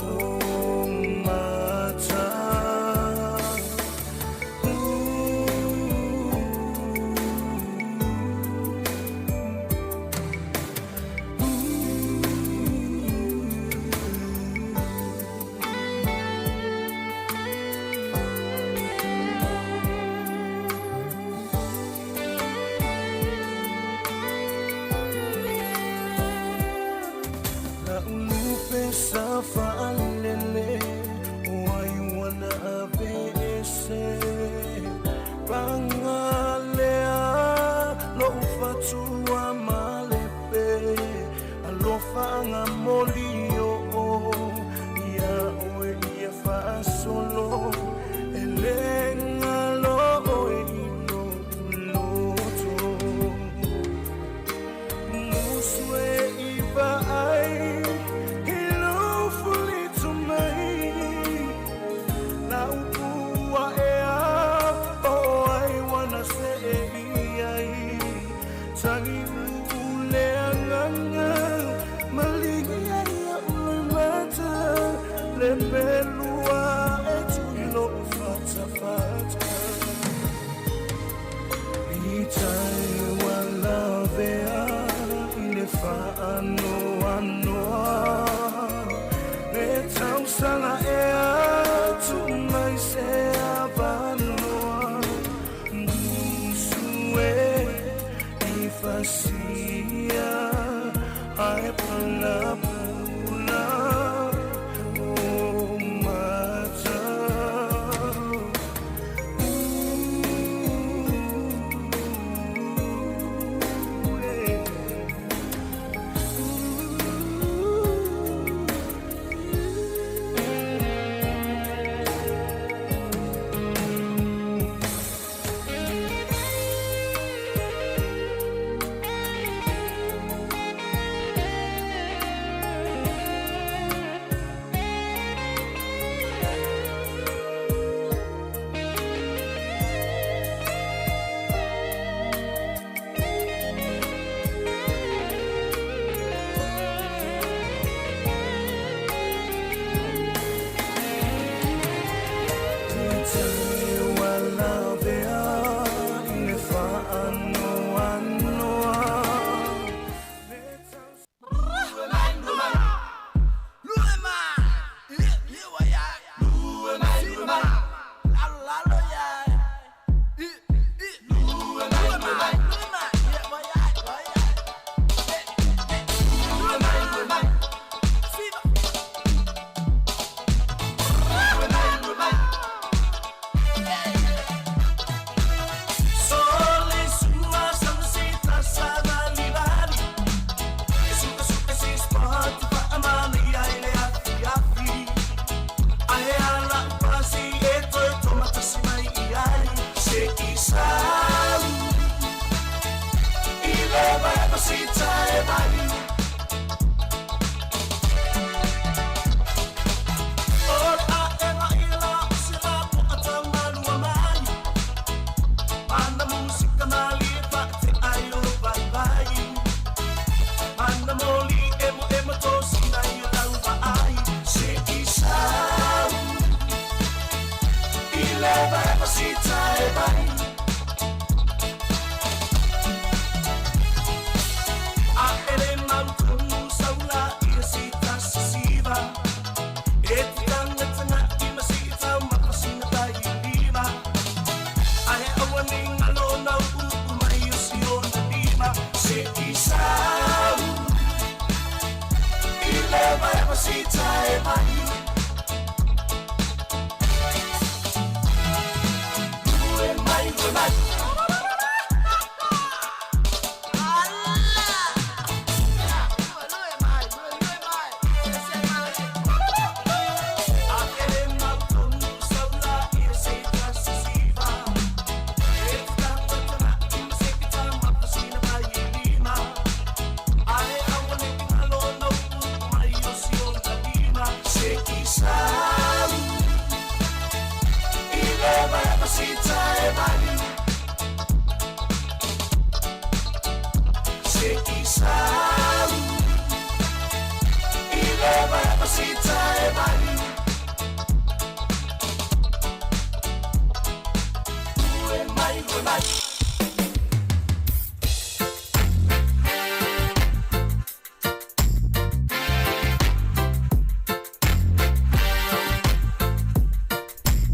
o mata. La'u lupe sa fa'alele o ai ua na aveese Pagalea lo'u fatua malepe alofa moli o'o ia oe ia fa'asolo e lē galo oe i lo'u loto Musu e i vaai i lou fulito mai Lau pua ea o ai wana se e i ai Tagi uu le agaga maligi ai a'u loimata Le pelua e tui lo'u fatafata I tai ua lavea i le faanoanoa Le tausala ea tuu mai se avanoa Musu e i fasia ae pulapula o mata.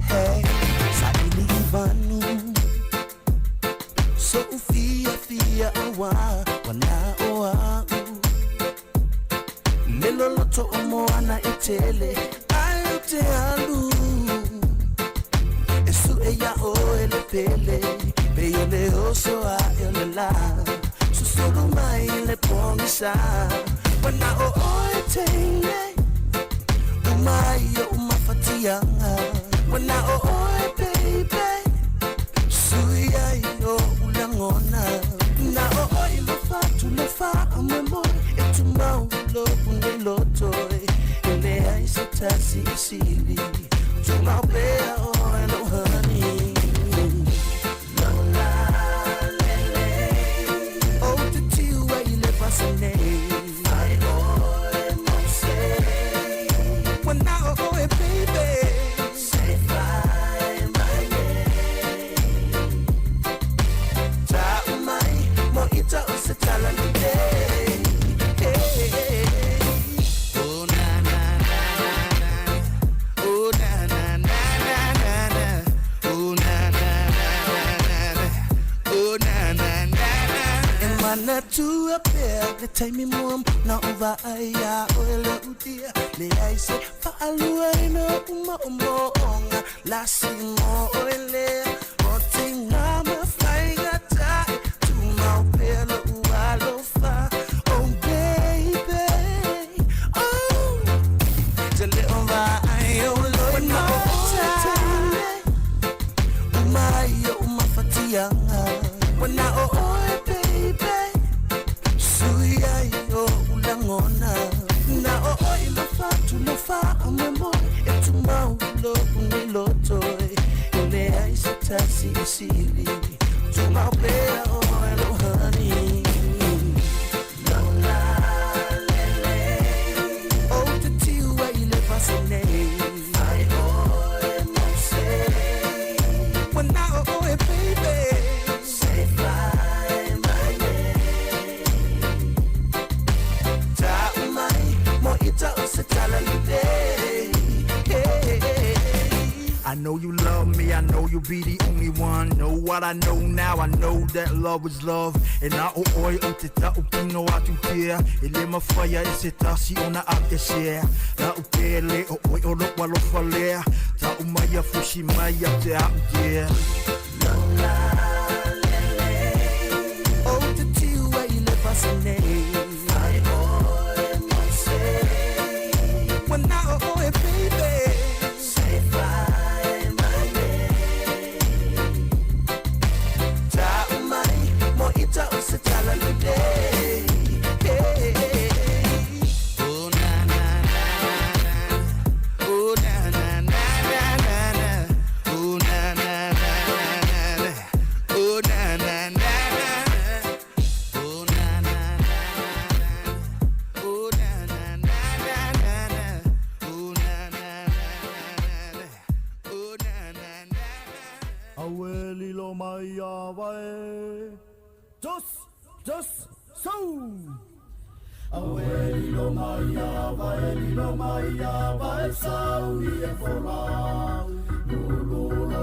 Hey, saili i vanu So ufia fia awa Wana o au Le loloto o moana e tele Ai o te alu E su e ia o e le pele Pe o le oso a e o le la Susuru mai le pongisa Wana o o e teine Umai o umafatianga Wana o oe baby Sui ai o ulangona Na o oi lo fatu lo fa amoe E tumau lo pune loto E le ai se tasi i sili Tumau pea oe lo honey Lola lele O te tiua i le pasane Ai oe mo se Wana o oe baby Say fly my name Ta umai mo ita o se tala lele Hey. Oh na na na na na Oh na na na na na na Oh na na na na na na Oh na na na na E mana tua pea le taimi muam na uva ai a oe le utia Le ai se whaalua ina uma o moonga La si mo oe lea O te ngā mawhaiga tae Tumau pea lo ualofa Oh baby Oh Te leo va ai o loi mata Umai o umafatianga Wana o oe baby Sui ai o ulangona Na o oi lo fatu lo fa amoe E tumau lo pune loto E le ai se tasi i sili Tumau pea oe lo honey Lola lele O te tiua i le pasane Ai oe mo se Wana o oe baby Say fly my name Ta umai mo ita o se tala lele Hey. I know you love me, I know you be the only one. Know what I know now, I know that love is love. And I o oi o te tau kino atu tia. E le mawhaia e se tasi o na ap e sea. La u te le o oi o lo walofa lea. Ta umai a fusi mai a te au tia. Lola lele O te tiua i le pasane Ai oe mo se Wana o oe baby Say fly my name Ta umai mo ita o se tala lele Hey. Oh na na na na na Oh na na na na na na Oh na na na na na na Oh na na na na na Oh na na na na na Oh na na na na na na Oh na na na na na na Oh na na na na Awe lilo mai a vai Just, just, so Awe lilo mai a vai, lilo mai a vai, sau i e folau. Lolo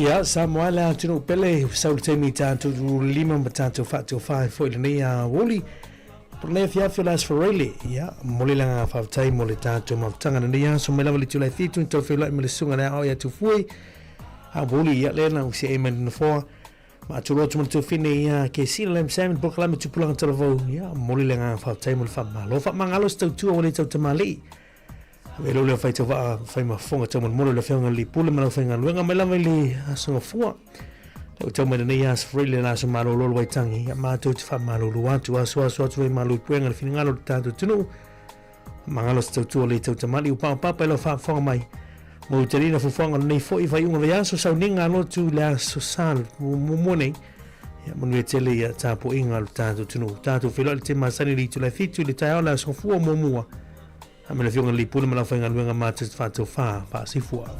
Ia, Samoa le atunuu pele, sau le taimi i tatou lima ma tatou faatofa ai foi lenei aoauli. Po lenei afiafi o le Aso Faraile, ia, momoli le agaga faafetai mo le tatou mafutaga lenei aso mai lava le itula e fitu na tau feiloai ma le susuga le aao ia Tufue. Aoauli, ia, lea na usiai mai le nofoa. Maatolo atu ma le tuafine ia Kesina Lam Sam, polokalame Tupulaga Talavou, ia, momoli le agaga faafetai mo le faamalo. Faamagalo se tautua ua le tautamalii. Ave lou leo fai tauvaa fai ma fofoga taumolemole o le Afioga i le Pule ma le aufaigaluega mai lava i le aso Gafua. Le tau mai lenei aso Faraile le aso malolo o le Waitangi, ia matou te faamalulu atu, asuasu atu ai malu i puega le finagalo o le tatou atunuu. Magalo se tautua le tautamali u paopapa i lau faafofoga mai. Mo utalina fuafuaga o lenei foi faaiuga vaiaso sauniga alotu i le aso sa muamua nei. Ia manuia tele ia tapuaiga a lo tatou atunuu. Tatou feiloai le te masani i le itula e fitu i le taeao le aso Gafua muamua. A me le Afioga i le Pule ma le aufaigaluega matou te faatofa faasifua.